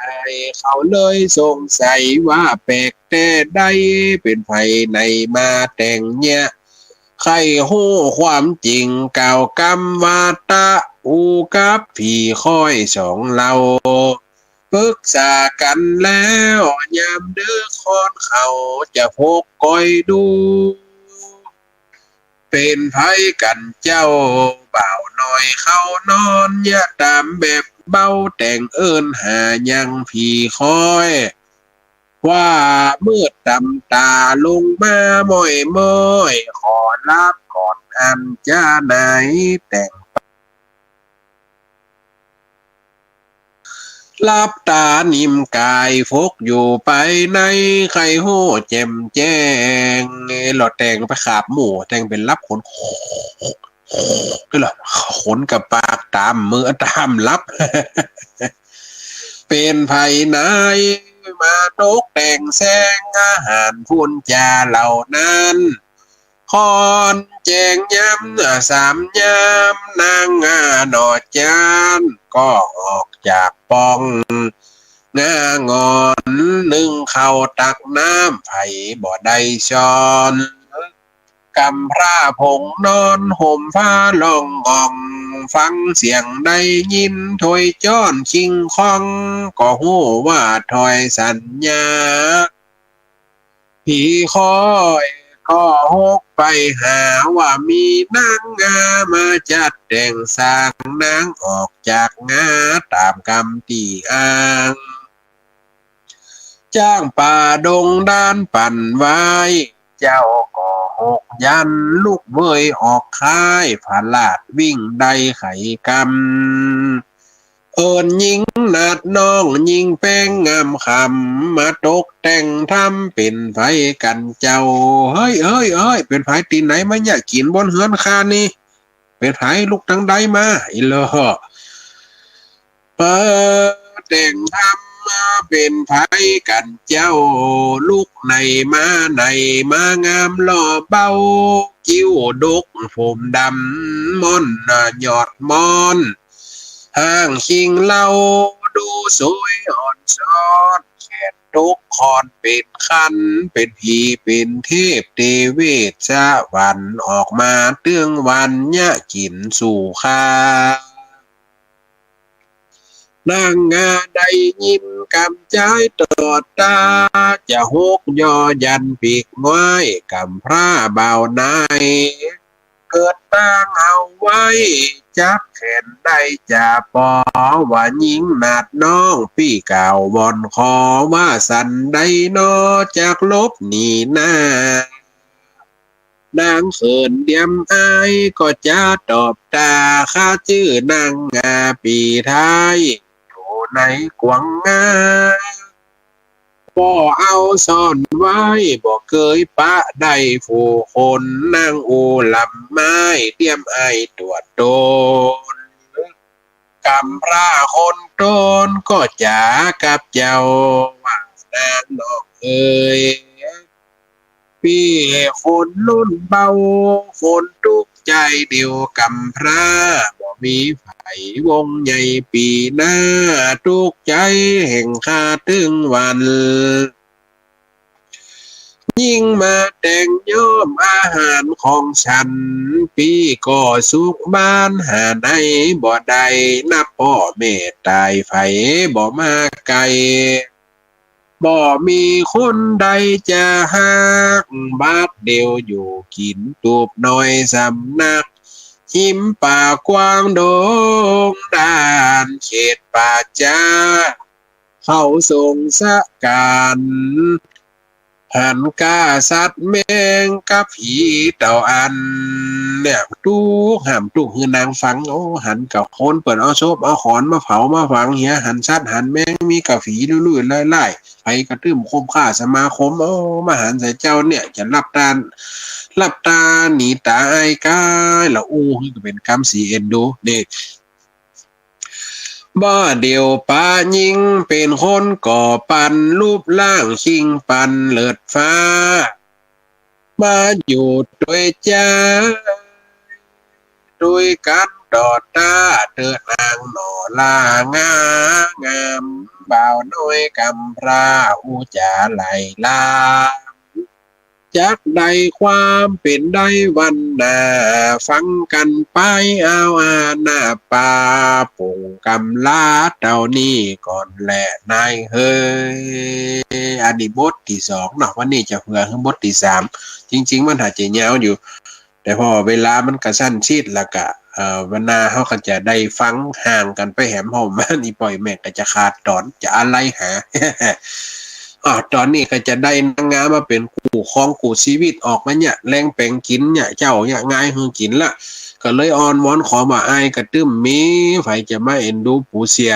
อายเขาเลยสงสัยว่าแปลกแต๊ใด เป๋นใผไหนมาแต่งเยียะ ใค่ฮู้ความจริงกล่าวกำว่าตะ อู้กับผีคอยสองเล่า ปึกษากั๋นแล้ว ยามดึกค่อนเขาจะพกก้อยดู เป๋นใผกั๋นเจ้า บ่าวน้อยเขานอน เยียะต๋ามแบบเบา แต่งเอิ้นหายังผีคอย ว่ามืดต๋ำต๋า ลงมาม้อยๆ ขอหลับก่อนอันจาไหน แต่ง หลับต๋านิ่มกาย ฟกอยู่ไปใน ใค่ฮู้แจ่มแจ้ง ลอแต่งไปขาบหมู่ แต่งเป๋นหลับขน ลอขนกับปากต๋ามมือต๋ามหลับ เป๋นใผไหน มาตกแต่งแสง อาหารพุ้นจาเหล่านั้น ค่อนแจ้งยามสามยาม นางงาหน่อจาน ก็ออกจากป๋องงางอน นึ่งข้าวตักน้ำ ใผบ่ได้ช้อน กำพร้าผงนอน ห่มผ้าล่องอ่อง ฟังเสียงได้ยิน ถ้วยจ๊อนคิงคอง ก็ฮู้ว่าถ้อยสัญญา ผีคอยก็ฮกไปหา ว่ามีนางงามาจัดแต่งสร้าง นางออกจากงาต๋ามกำตี้อ้าง จ๊างป่าดงดานปั่นไหว้ เจ้าก็ฮกยัน ลุกเว่ยออกค่าย พลาดวิ่งได้ไขกำ เอิ้นญิงนาดน้อง ญิงแป้งงามคำ มาตกแต่งทำ เป๋นใผกั๋นเจ้า เฮ้ย เฮ้ย เฮ้ย เป๋นใผตี้ไหนมาเยียะกิ๋นบนเฮือนข้านี่ เป๋นใผลุกตังใดมา อีหลอ เออ แต่งทำมาเป๋นใผกั๋นเจ้า ลุกไหนมาไหน มางามหล่อเบา คิ้วดกผมดำ ม่อนหน้ายอดม่อน ห้างคิงเหล้า ดูสวยอ่อนซ้อน แขนตกคอนเป๋นคัน เป๋นผีเป๋นเทพเตเวศสวรรค์ ออกมาเตื้องวันเยียะกิ๋นสู่ข้า นางงาได้ยินกำใจ๊ตอดตา จะฮกยอยันปีกงอยก๋ำพร้าบ่าวนาย เกิดตางเอาไว้จักแขนได้จะปอ ว่าญิงนาดน้องปี้กล่าววอนขอ ว่าสันใดหนอจักหลบหนีหน้า นางเขินเดียมอายก็จะตอบตา ข้าจื้อนางงาปีไทย อยู่ในกวางงา บ่เอาซ่อนไว้ บ่เกยปะได้ผู้คน นางอู้ลำไม้เดียมอายตรวจตน ก๋ำพร้าคนตนก็จ๋ากับเจ้า ว่านางน้องเอ๋ย ปี้คนลุ่นเบา คนตุ๊กใจ๋เดี่ยวก๋ำพร้า บ่มีใผวงใหญ่ปี้นา ตุ๊กใจ๋แห่งข้าตึงวัน ญิงมาแต่งย่อมอาหารของฉัน ปี้ก็สุขบ้านหาได้บ่ได้ นับป้อแม่ต๋ายใผบ่มาใก้ บ่มีคนใดจะฮัก บาดเดี่ยวอยู่กิ๋นตูบน้อยสำนัก ฮิมป่ากว้างดงด้าน เขตป่าจ๊า เขาสงสะก๋าน หันก้าสัตว์แมงกับผีเต้าอัน เนี่ย ตุ๊กห้ามตุ๊กหื้อนางฟัง โอ้ หันก้าคนเปิ้นเอาศพเอาขอนมาเผามาฝังเหีย หันสัตว์หันแมง มีก้าผีลุยๆไล่ๆ ใผกระตึ้มคบค้าสมาคม โอ้ มาหันใส่เจ้าเนี่ย จะลับต๋า ลับต๋าหนีต๋ายก้า ละอู้ หื้อก็เป๋นกำสีเอ็นดู เนี่ย บ่าเดี่ยวป๋าญิงเป๋นคนก่อปัน รูปร่างคิงปันเลิศฟ้า มาอยู่ตวยจ๊า ตวยกั๋นต่อต๋า เติดอ่างหน่อลางางาม บ่าวน้อยก๋ำพร้าอู้จ๋าไหลลาม จักได้ความเป๋นได้วันหน้า ฟังกั๋นไปเอาอาหน้าป่า ปุ้งกำลาเต้านี้ก่อนแลนายเฮย อันนี้บทตี้สองเนาะ วันนี้จะเผื่อหื้อบทตี้สาม จริงๆ มันหาจะยาวอยู่ แต่เพราะว่าเวลามันก็สั้นชิด แล้วก็ เอ่อ วันหน้าเฮาก็จะได้ฟังห่างกั๋นไปแหม เพราะว่าอีป้ออีแม่ก็จะขาดต๋อน จะอะไลหา อ้อ ต๋อนนี้ก็จะได้นางงามมาเป๋นกู้ครองกู้ชีวิต ออกมาเนี่ยแลงแป๋งกิ๋นเนี่ยเจ๊าเนี่ยงายหื้อกิ๋นละ ก็เลยอ้อนวอนขอว่าอ้ายกระตึ้มมีใผจะมาเอ็นดูปู๋เสีย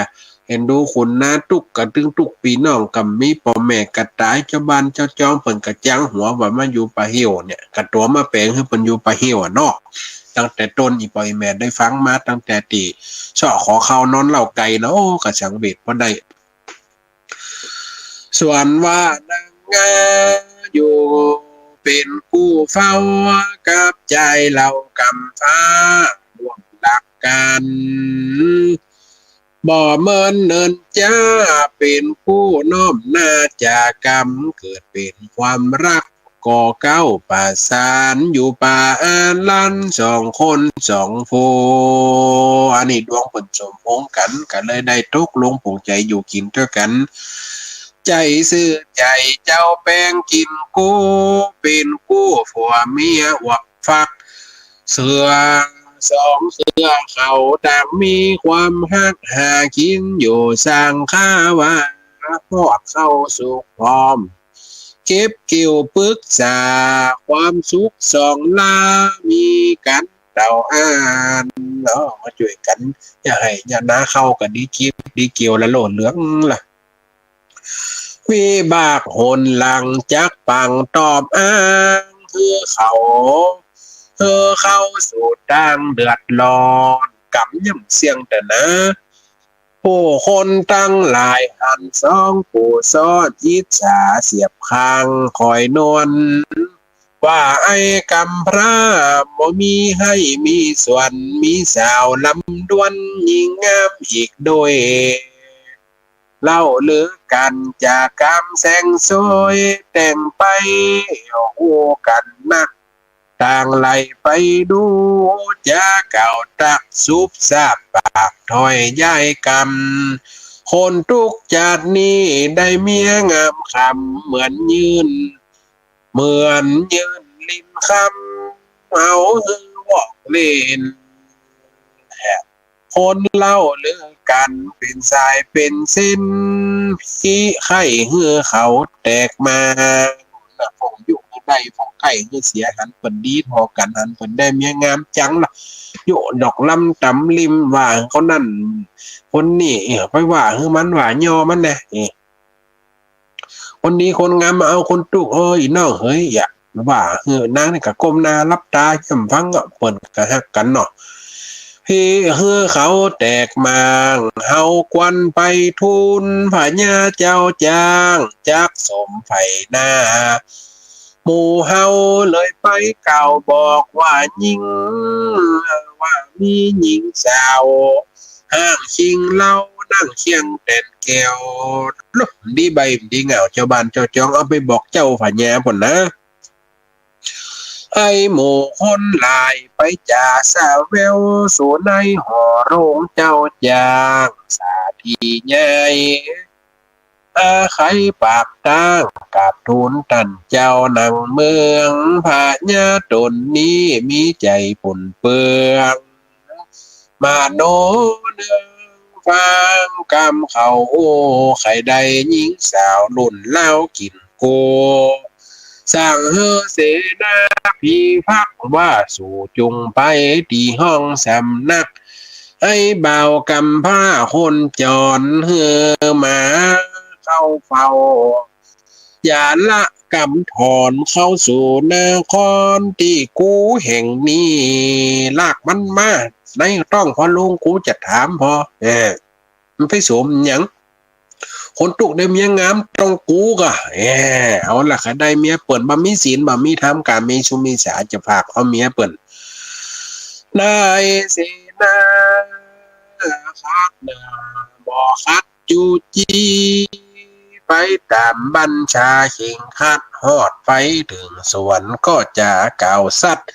เอ็นดูขุนนาตุ๊ก กระตึ้งตุ๊กปี้น้องก็มี ป้อแม่ก็ต๋าย เจ้าบ้านเจ้าจองเปิ้นก็จังหัวว่ามาอยู่ป่าเหี่ยวเนี่ย ก็ตั๋วมาแป๋งหื้อเปิ้นอยู่ป่าเหี่ยวอะเนาะ ตั้งแต่ต้นอีป้ออีแม่ได้ฟังมาตั้งแต่ตี้เซาะขอข้าวนอนเล้าไก่เนาะ โอ้ ก็สังเวชบ่ได้ ส่วนว่านางงาอยู่เป๋นกู้เฝ้ากับจายเหล่ากำพร้า ร่วมรักกั๋น บ่เมินเนินจ๊า เป๋นกู้น้อมหน้าจ๋ากำ เกิดเป๋นความฮัก ก่อเก๊าประสาน อยู่ป่าอาลันสองคนสองผู้ อันนี้ดวงเปิ้นสมพงษ์กั๋น ก็เลยได้ตกลงปลงใจ๋อยู่กิ๋นตวยกั๋น ใจ๋ซื่อใจ๋เจ้าแปงกิ๋นกู้ เป๋นกู้ผัวเมียอวบฟัก เสือสองเสือเขาต่างมีความฮัก หากิ๋นอยู่สร้างค่าว่า ทอดข้าวสุกพร้อม เก็บเกี่ยวปึกษา ความสุขสองลา มีกั๋นเต้าอั้นเนาะ มาจ้วยกั๋น อย่าไฮ่อย่านา ข้าวก็ดีเก็บดีเกี่ยวละโลดเหลืองละ วิบากหนหลังจักปังตอบอ้าง หื้อเขา หื้อเข้าสู่ตางเดือดร้อน กำย่ำเสี่ยงเต๊อะนะ ผู้คนตังหลายหันสองผู้ซ้อน อิจฉาเสียบข้างคอยนวล ว่าไอ้กำพร้าบ่มีไฮ่มีส่วน มีสาวลำดวนญิงงามอีกด้วย เล่าลือกั๋นจากกำแสงสวย แต่งไปฮู้กั๋นนัก ต่างไหล่ไปดู จะกล่าวตักสุบซาบปากถ้อยย้ายกำ คนตุ๊กข์จาตินี้ได้เมียงามคำ เหมือนยื่น เหมือนยื่นลิ้นคำ เอาหื้อวอกเล่น คนเล่าลือกั๋นเป๋นสายเป๋นเส้น พิไข้หื้อเขาแตกมาง น่ะ พ่องยุหื้อได้ พ่องไข้หื้อเสีย หันเปิ้นดีต่อกั๋น หันเปิ้นได้เมียงามจังละ ยุดอกล้ำต๋ำลิ่ม ว่าคนนั้นคนนี้ เออ ไปว่าหื้อมัน ว่ายอมันแน่ เออ คนดีคนงามมาเอาคนตุ๊กข์ เอ้ย น้องเอ๋ย อย่าว่าหื้อ นางนี่ก็ก้มหน้าหลับตาจ้ำฟัง เปิ้นก็ฮักกั๋นเนาะ พิไข้หื้อเขาแตกมาง เฮาควรไปทูลพญาเจ้าจ้าง จักสมใฝ่หน้า หมู่เฮาเลยไปกล่าวบอกว่าหญิง ว่ามีหญิงสาว ห้างคิงเหล้านั่งเคียงแตนแก้ว ลุกดีใบดีเหงา เจ้าบ้านเจ้าจองเอาไปบอกเจ้าพญาปู้นนะ ไอ้หมู่คนหลายไปจ๋าสะแวว สู่ในหอโรงเจ้าจ้าง สาธีใหญ่ อาใครปากตั้งกราบทูลต้านเจ้าหนังเมือง พญาต๋นนี้มีใจ๋ปุนเปื้อง มโนเนืองฟังกำเขา โอ้ ใค่ได้หญิงสาวลุ่นลาวกิ๋นโก สั่งหื้อเสนาพิทักษ์ว่า สูจุ่งไปตี้ห้องสำนัก ไอ้บ่าวกำพร้าคนจร หื้อมาเข้าเฝ้า อย่าละกำถอนเข้าสู่นคร ตี้กูแห่งนี้ ลากมันมาในต้องพ่อลุง กูจะถามพ่อ เออ มันไปสมหยัง คนตุ๊กข์ได้เมียงามต้องกูก่ะ เออ เอาละ ใค่ได้เมียเปิ้น บ่มีศีล บ่มีธรรม ก๋าเมสุมิจฉา จะฝากเอาเมียเปิ้น นายเสนาขัดหน้าบ่ขัด จู้จี้ ไปต๋ามบัญชาเข่งขัด ฮอดไปเถิงสวนก็จะกล่าวสัตย์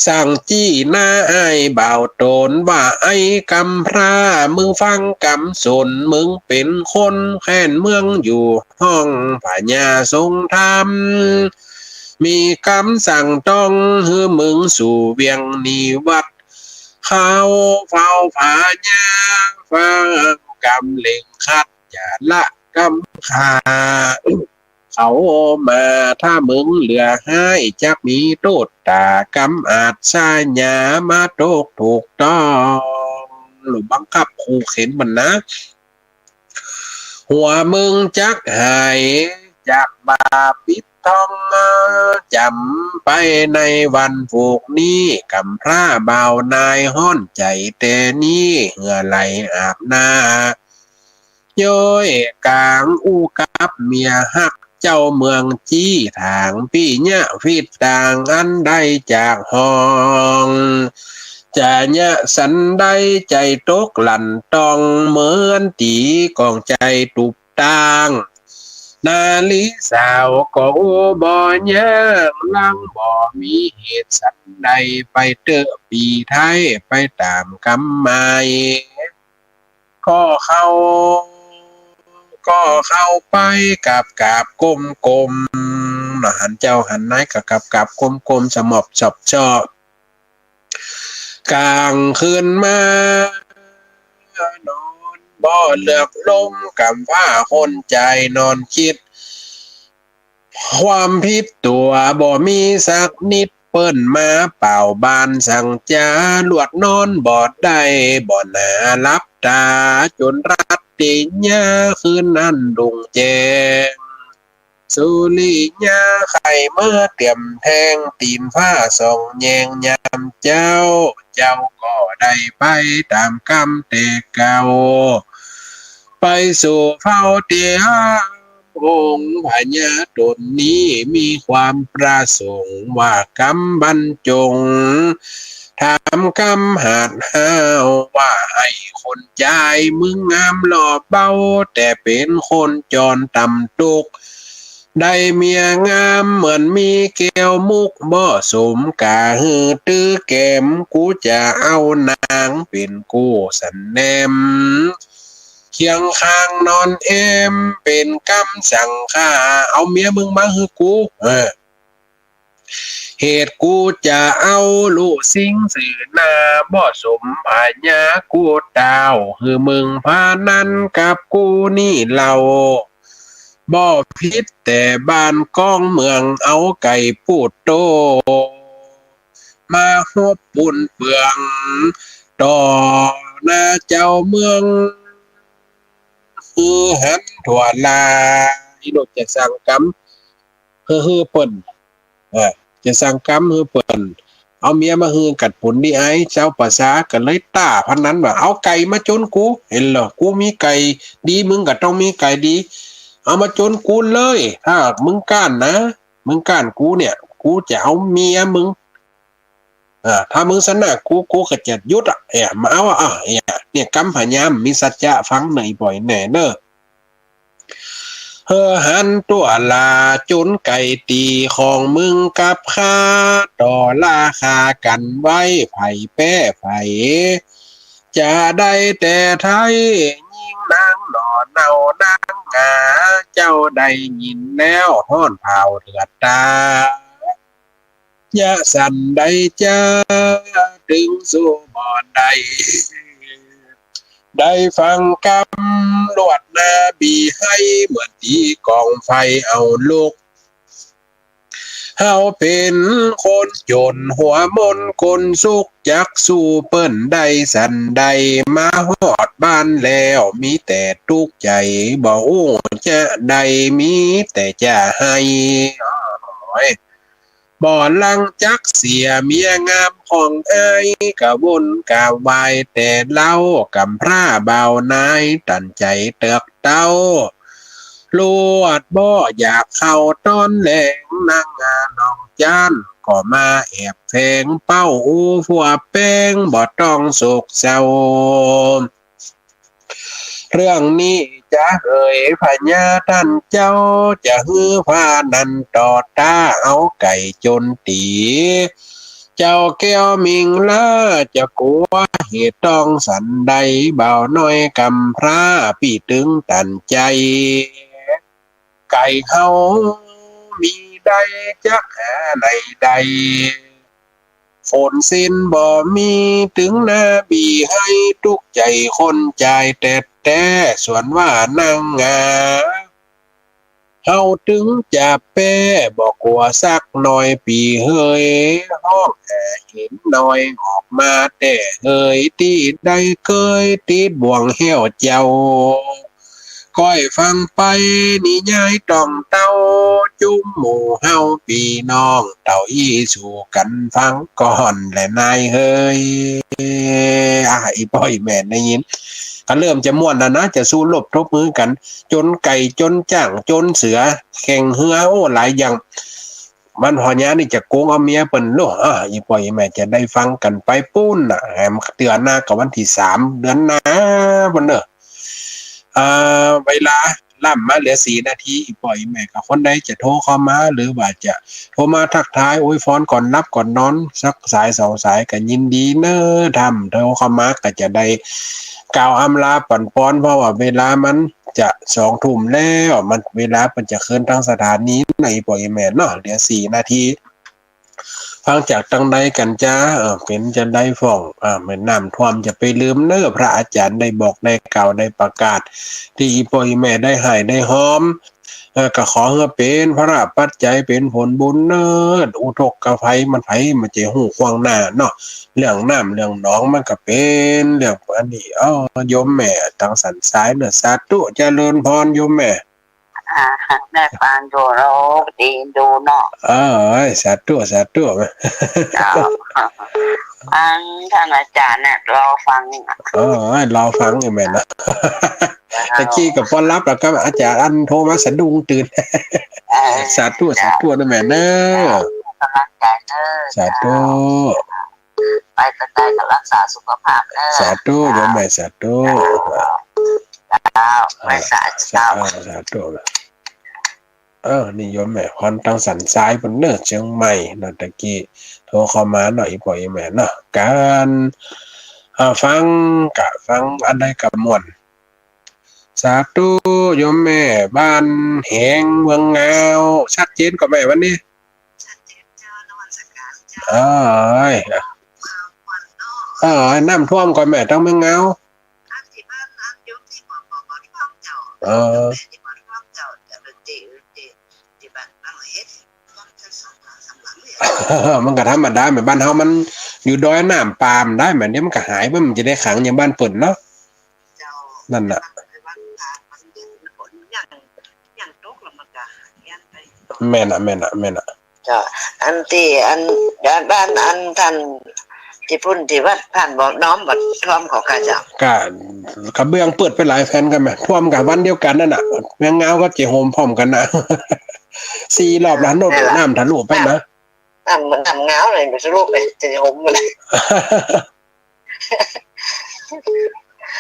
สั่งจี้หน้าอ้ายบ่าวต๋นว่า ไอ้กำพร้า มึงฟังกำสน มึงเป๋นคนแคว่นเมืองอยู่ห้องพญาทรงธรรม มีกำสั่งต้องหื้อมึงสู่เวียงนิวัตร เข้าเฝ้าพญาฟังกำเร่งขัด อย่าละกำข้าเขามา ถ้ามึงเหลือฮ้าย จักมีโต้ษต๋ากำอาชญามาตกถูกต้อง ลูกบังคับขู่เข็นมันนะ หัวมึงจักหายจากบาปปิดทอง จ๋ำไปในวันผูกนี้ กำพร้าบ่าวนายฮ้อนใจ๋แต่นี้ เหื่อไหลอาบหน้า ย้อยก๋างอู้กับเมียฮัก เจ้าเมืองจี้ถาง ปิยะผิดต่างอันใดจากห้อง จะยะสันใดใจ๋ตกหลั่นตอง เหมือนตี๋กองใจ๋ตุบตาง นารีสาวก็อู้บ่ยาก ลังบ่มีเหตุสันใด ไปเต๊อะปี้ไทย ไปต๋ามกำหมาย ก็เข้า ก็เข้าไปกราบกราบก้มก้ม หันเจ้าหันนายก็กราบกราบก้มก้ม สมอบชอบชอบ ก๋างคืนมา นอนบ่เลือกลม กำพร้าคนใจ๋นอนคิด ความผิดตั๋วบ่มีสักนิด เปิ้นมาเป่าบานสั่งจ๋า ลวดนอนบ่ได้ บ่หนาหลับต๋า จ๋นรัตติยาคืนนั้นรุ่งแจ้ง สุริยาไข่เมื่อเตียมแทง ตี๋นฟ้าส่องแยงยามเจ๊า เจ้าก็ได้ไปต๋ามกำแต่เก่า ไปสู่เฝ้าเตียม องค์พญาต๋นนี้มีความประสงค์ว่ากำบรรจง ถามกำหาดห้าวว่า ไอ้คนใจ๋ มึงงามหล่อเบา แต่เป๋นคนจรต่ำตก ได้เมียงามเหมือนมีแก้วมุก บ่สมก๋าหื้อตื้อแกม กูจะเอานางเป๋นกู้สันแนม เคียงข้างนอนแอมเป๋นกำสังฆา เอาเมียมึงมาหื้อกู เออ เหตุกูจะเอาลู่สิงห์สือหน้า บ่สมพญากู้เต้า หื้อมึงพานันกับกูนี่เล่า บ่ผิดแต่บ้านก้องเมือง เอาไก่ปูดโต มาฮบปูนเปือง ต่อหน้าเจ้าเมือง หื้อหันทั่วลา อีโนจะสั่งกำ หื้อ หื้อเปิ้น เออ จะสั่งกำหื้อเปิ้น เอาเมียมาหื้อกั๋ดปูนดีอ้าย เจ้าประชาก็เลยต้าพนันว่า เอาไก่มาจนกู หันเหรอ กูมีไก่ดี มึงก็ต้องมีไก่ดี เอามาจนกูเลย ถ้ามึงก้านนะ มึงก้านกูเนี่ย กูจะเอาเมียมึง เออ ถ้ามึงชนะกู กูก็จะหยุดอะ เออ มาเอาอะ เออ เนี่ย กำพญามีสัจจะ ฟังหน่อยบ่อยแน่เนอะ หื้อหันทั่วลา จนไก่ตี้ของมึงกับข้า ต่อราคากั๋นไว้ ใผแป๊ใผ จะได้แต่ไท้ ยิ่งนางหน่อเนาวนางงา เจ้าได้ยินแล้วฮ้อนผาวเดือดตา ยะสันใดจา ตึงสู้บ่ได้ ได้ฟังกำลวดนาบีไห้ เหมือนตี้ก๋องไฟเอาลุก เฮาเป๋นคนจ๋นหัวมนคนสุก จักสู้เปิ้นได้สันใด มาฮอดบ้านแล้วมีแต่ตุ๊กใจ๋ บ่ฮู้จะใด มีแต่จะไห้ โอ้ย บ่หลังจักเสียเมียงามของอ้าย กะวนกะวายแต่เล้า กำพร้าบ่าวนาย ตันใจ๋เติกเต้า ลวดบ่อยากเข้าต๋อนแลง นางงาน้องจ๊าน ก็มาแอบแฝงเป้า อู้ผัวแป้ง บ่ต้องโศกเศร้า เรื่องนี้จะเหยพญาต้านเจ้า จะหื้อพานันต่อต้า เอาไก่จนตี๋ เจ้าแก้วมิงลา จะกั๋วเหตุต้องสันใด บ่าวน้อยกำพร้า ปี้ตึงตันใจ๋ ไก่เฮามีได้จักหาไหนใด ฝนเส้นบ่มี ตึงนาบีไห้ ตุ๊กใจ๋คนจ่ายแต๊แต๊ ส่วนว่านางงา เฮาตึงจะแป๊ บ่กั๋วสักหน่อยปี้เหย ฮ้องหาเห็นหน่อย ออกมาแต่เหย ตี้ได้เกย ติดบ่วงแห้วเจ้า ก้อยฟังไป นิยายต้องเต้า จุมหมู่เฮาปี้น้อง เต้าอี้สู่กั๋นฟังก่อนแหละนายเหย อ่ะ อี่ป้ออี่แม่ได้ยิน ก็เริ่มจะม่วนแล้วนะ จะสู้รบตบมือกั๋น จ๋นไก่ จ๋นจ๊าง จ๋นเสือ แข่งเฮือ โอ้ หลายอย่าง มันหอญานี่จะโกงเอาเมียเปิ้นโล อ่ะ อี่ป้ออี่แม่จะได้ฟังกั๋นไปปู๊นน่ะ แหมเตื้อหน้าก็วันตี้สาม เดือนหน้าปู๊นเน่อ อ่า เวลาล่ำมาเหลือสี่นาที อี่ป้ออี่แม่ก็คนใดจะโทรเข้ามา หรือว่าจะโทรมาทักทายอวยพรก่อนหลับก่อนนอน สักสายสองสายก็ยินดีเน่อ ถ้าโทรเข้ามาก็จะได้กล่าวอำลาปั๋นปอน เพราะว่าเวลามันจะสองทุ่มแล้ว มันเวลาเปิ้นจะเคินตางสถานีเน่อ อี่ป้ออี่แม่เนาะ เหลือสี่นาที ฟังจากตังใดกั๋นจ๊ะ เออ เป๋นจังใดพ่อง อ่า แม่น้ำท่วมจะไปลืมเน่อ พระอาจ๋ารย์ได้บอกได้กล่าวได้ประกาศ ตี้อี่ป้ออี่แม่ได้ฮ่ายได้ฮอม เออ ก็ขอหื้อเป๋นพละปัจจัยเป๋นผลบุญเน่อ อุทกภัยมันไผมันจะฮู้ควางหน้าเนาะ เรื่องน้ำเรื่องหนองมันก็เป๋นเรื่องอันนี้ เอ้า โยมแม่ตางสันสายเน่อ สาธุ เจริญพรโยมแม่ อ่า แม่ฟังอยู่แล้วดีดูเนาะ เออ สาธุ สาธุ เจ้า ฟังท่านอาจ๋ารย์เนี่ย รอฟัง เออ รอฟังอยู่แม่เนาะ เจ้า ตะกี้ก็ปอหลับแล้วก็อาจ๋ารย์อันโทรมาสะดุ้งตื่น เออ สาธุ เจ้า สาธุนะแม่เน่อ เจ้า กำลังใจ๋เน่อ สาธุ เจ้า ไปตางใดก็รักษาสุขภาพเน่อ สาธุ เจ้า โยมแม่ สาธุ เจ้า เจ้า ไหว้สา สา เจ้า สาธุ เออ นี่โยมแม่พรตังสันทรายปุ้นเน่อ เจียงใหม่เนาะ ตะกี้โทรเข้ามาเนาะ อี่ป้ออี่แม่เนาะ ก๋าน อ่า ฟังกะฟังอันใดกะม่วน สาธุ โยมแม่ บ้านแหง เมืองงาว ชัดเจนก่อแม่วันนี้ ชัดเจนเจ้า นมัสก๋านเจ้า เอ้ย ข่าวม่วนเนาะ เอ้ย น้ำท่วมก่อแม่ ตังเมืองงาว อันตี้บ้านอันโยมตี้บ่ บ่ บ่ท่วมเจ้า เออ แม่ตี้บ่ท่วมเจ้า แต่มันตี้ ตี้ ตี้บ้านบ้านเฮ็ด ท่วมแค่สองหลังสามหลังเนี่ย มันก็ธรรมดา แม่ บ้านเฮามันอยู่ดอย น้ำป่ามันได้ แม่ เดี๋ยวมันก็หายไป มันจะได้ขังอย่างบ้านเปิ้นเนาะ เจ้า นั่นน่ะ แต่ว่ามันยัง ยังตกแล้วมันก็หายไป แม่นน่ะ แม่นน่ะ แม่นน่ะ เจ้า อันตี้ อัน บ้าน บ้านอันต้านตี้ปุ้นตี้วัดบ้านบ่อน้อมบ่ท่วมก่อก้าเจ้า กะ กระเบื้องเปิดไปหลายแผ่นก่อแม่ ท่วมกะวันเดียวกั๋นนั่นน่ะ เมืองงาวก็เจ๋ยโหมพร้อมกั๋นน่ะ สี่รอบแล้ว โน่น แม่นละ น้ำทะลุไปนะ น้ำ น้ำงาวเลย บ่ทะลุไป เจ๋ยโหมหมดเลย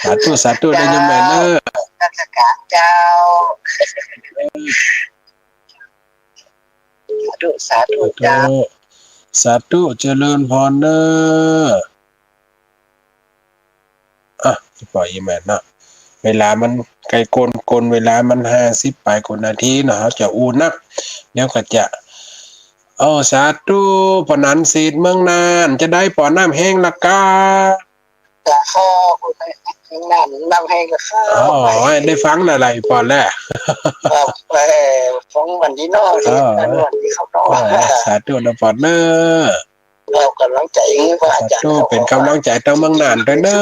สาธุ สาธุ เจ้า ได้ยินแม่เน่อ นมัสก๋านเจ้า สาธุ สาธุ สาธุ เจ้า สาธุ เจริญพรเน่อ อ่ะ อี่ป้ออี่แม่เนาะ เวลามันใก้ก้น ก้นเวลามันห้าสิบป๋ายก้นนาทีเนาะ เฮาจะอู้นัก เดี๋ยวก็จะ โอ้ สาธุ ป้อหนานเศรษฐเมืองน่าน จะใดป้อ น้ำแฮงละก้า เจ้า น้ำ น้ำแฮงละก้า อ๋อ ได้ฟังแล้วล่ะ อี่ป้อแล ครับ เอ่อ ฟังวันนี้เนาะ เออ วันนี้เขาเนาะ เออ สาธุนะป้อเน่อ เอาก๋ำลังใจ๋ สาธุ เป๋นก๋ำลังใจ๋ตังเมืองน่านตวยเน่อ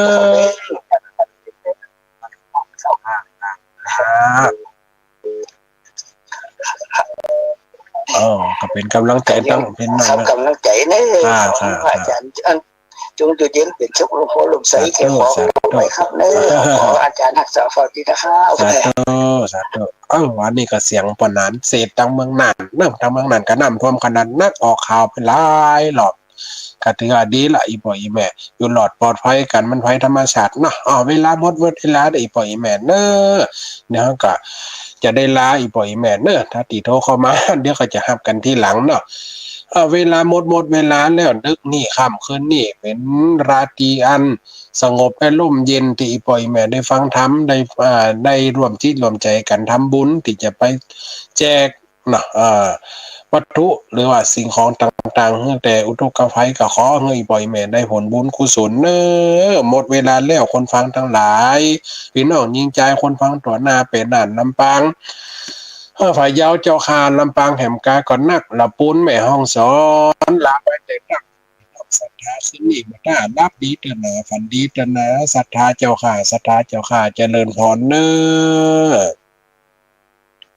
อ๋อ ก็เป๋นก๋ำลังใจ๋ตัง เป๋น ครับ ก๋ำลังใจ๋เน่อ ค่ะ ค่ะ อาจ๋ารย์ อัน จงอยู่เย็นเป๋นสุข ร่มโพธิ์ร่มใส สาธุ แก่ขอ สาธุ ไปครับเน่อ ขออาจ๋ารย์ฮักษาฝากดีนะครับ สาธุ สาธุ เอ้า วันนี้ก็เสียงป้อหนานเศรษฐตังเมืองน่านเนาะ ตังเมืองน่านก็น้ำท่วมขนาดนัก ออกข่าวไปหลายรอบ ก็ถือว่าดีละ อี่ป้ออี่แม่ อยู่รอดปลอดภัยกั๋น มันภัยธรรมชาติเนาะ อ้อ เวลาหมด หมดเวลาเด้อ อี่ป้ออี่แม่เน่อ เดี๋ยวก็จะได้ลา อี่ป้ออี่แม่เน่อ ถ้าตี้โทรเข้ามา เดี๋ยวก็จะฮับกั๋นทีหลังเนาะ อ้อ เวลาหมด หมดเวลาแล้ว ดึกนี้ ค่ำคืนนี้ เป๋นราตรีอันสงบและร่มเย็น ตี้อี่ป้ออี่แม่ได้ฟังธรรม ได้ อ่า ได้ร่วมจิตร่วมใจ๋กั๋นทำบุญ ตี้จะไปแจก เนาะ เอ่อ วัตถุหรือว่าสิ่งของต่างๆ หื้อแก่อุทกภัย ก็ขอหื้ออี่ป้ออี่แม่ได้ผลบุญกุศลเน่อ หมดเวลาแล้ว คนฟังตังหลาย ปี้น้องญิงจาย คนฟังตั๋วหน้าเป๋นน่านลำปาง เอ่อ ฝ่ายเยาว์เจ้าข้า ลำปางแหมก๋าก่อนนัก ละปูน แม่ฮ่องสอน ลาไปแต่นัก ศรัทธาคืนนี้บ่ต้า หลับดีเต๊อะหนา ฝันดีเต๊อะหนา ศรัทธาเจ้าข้า ศรัทธาเจ้าข้า เจริญพรเน่อ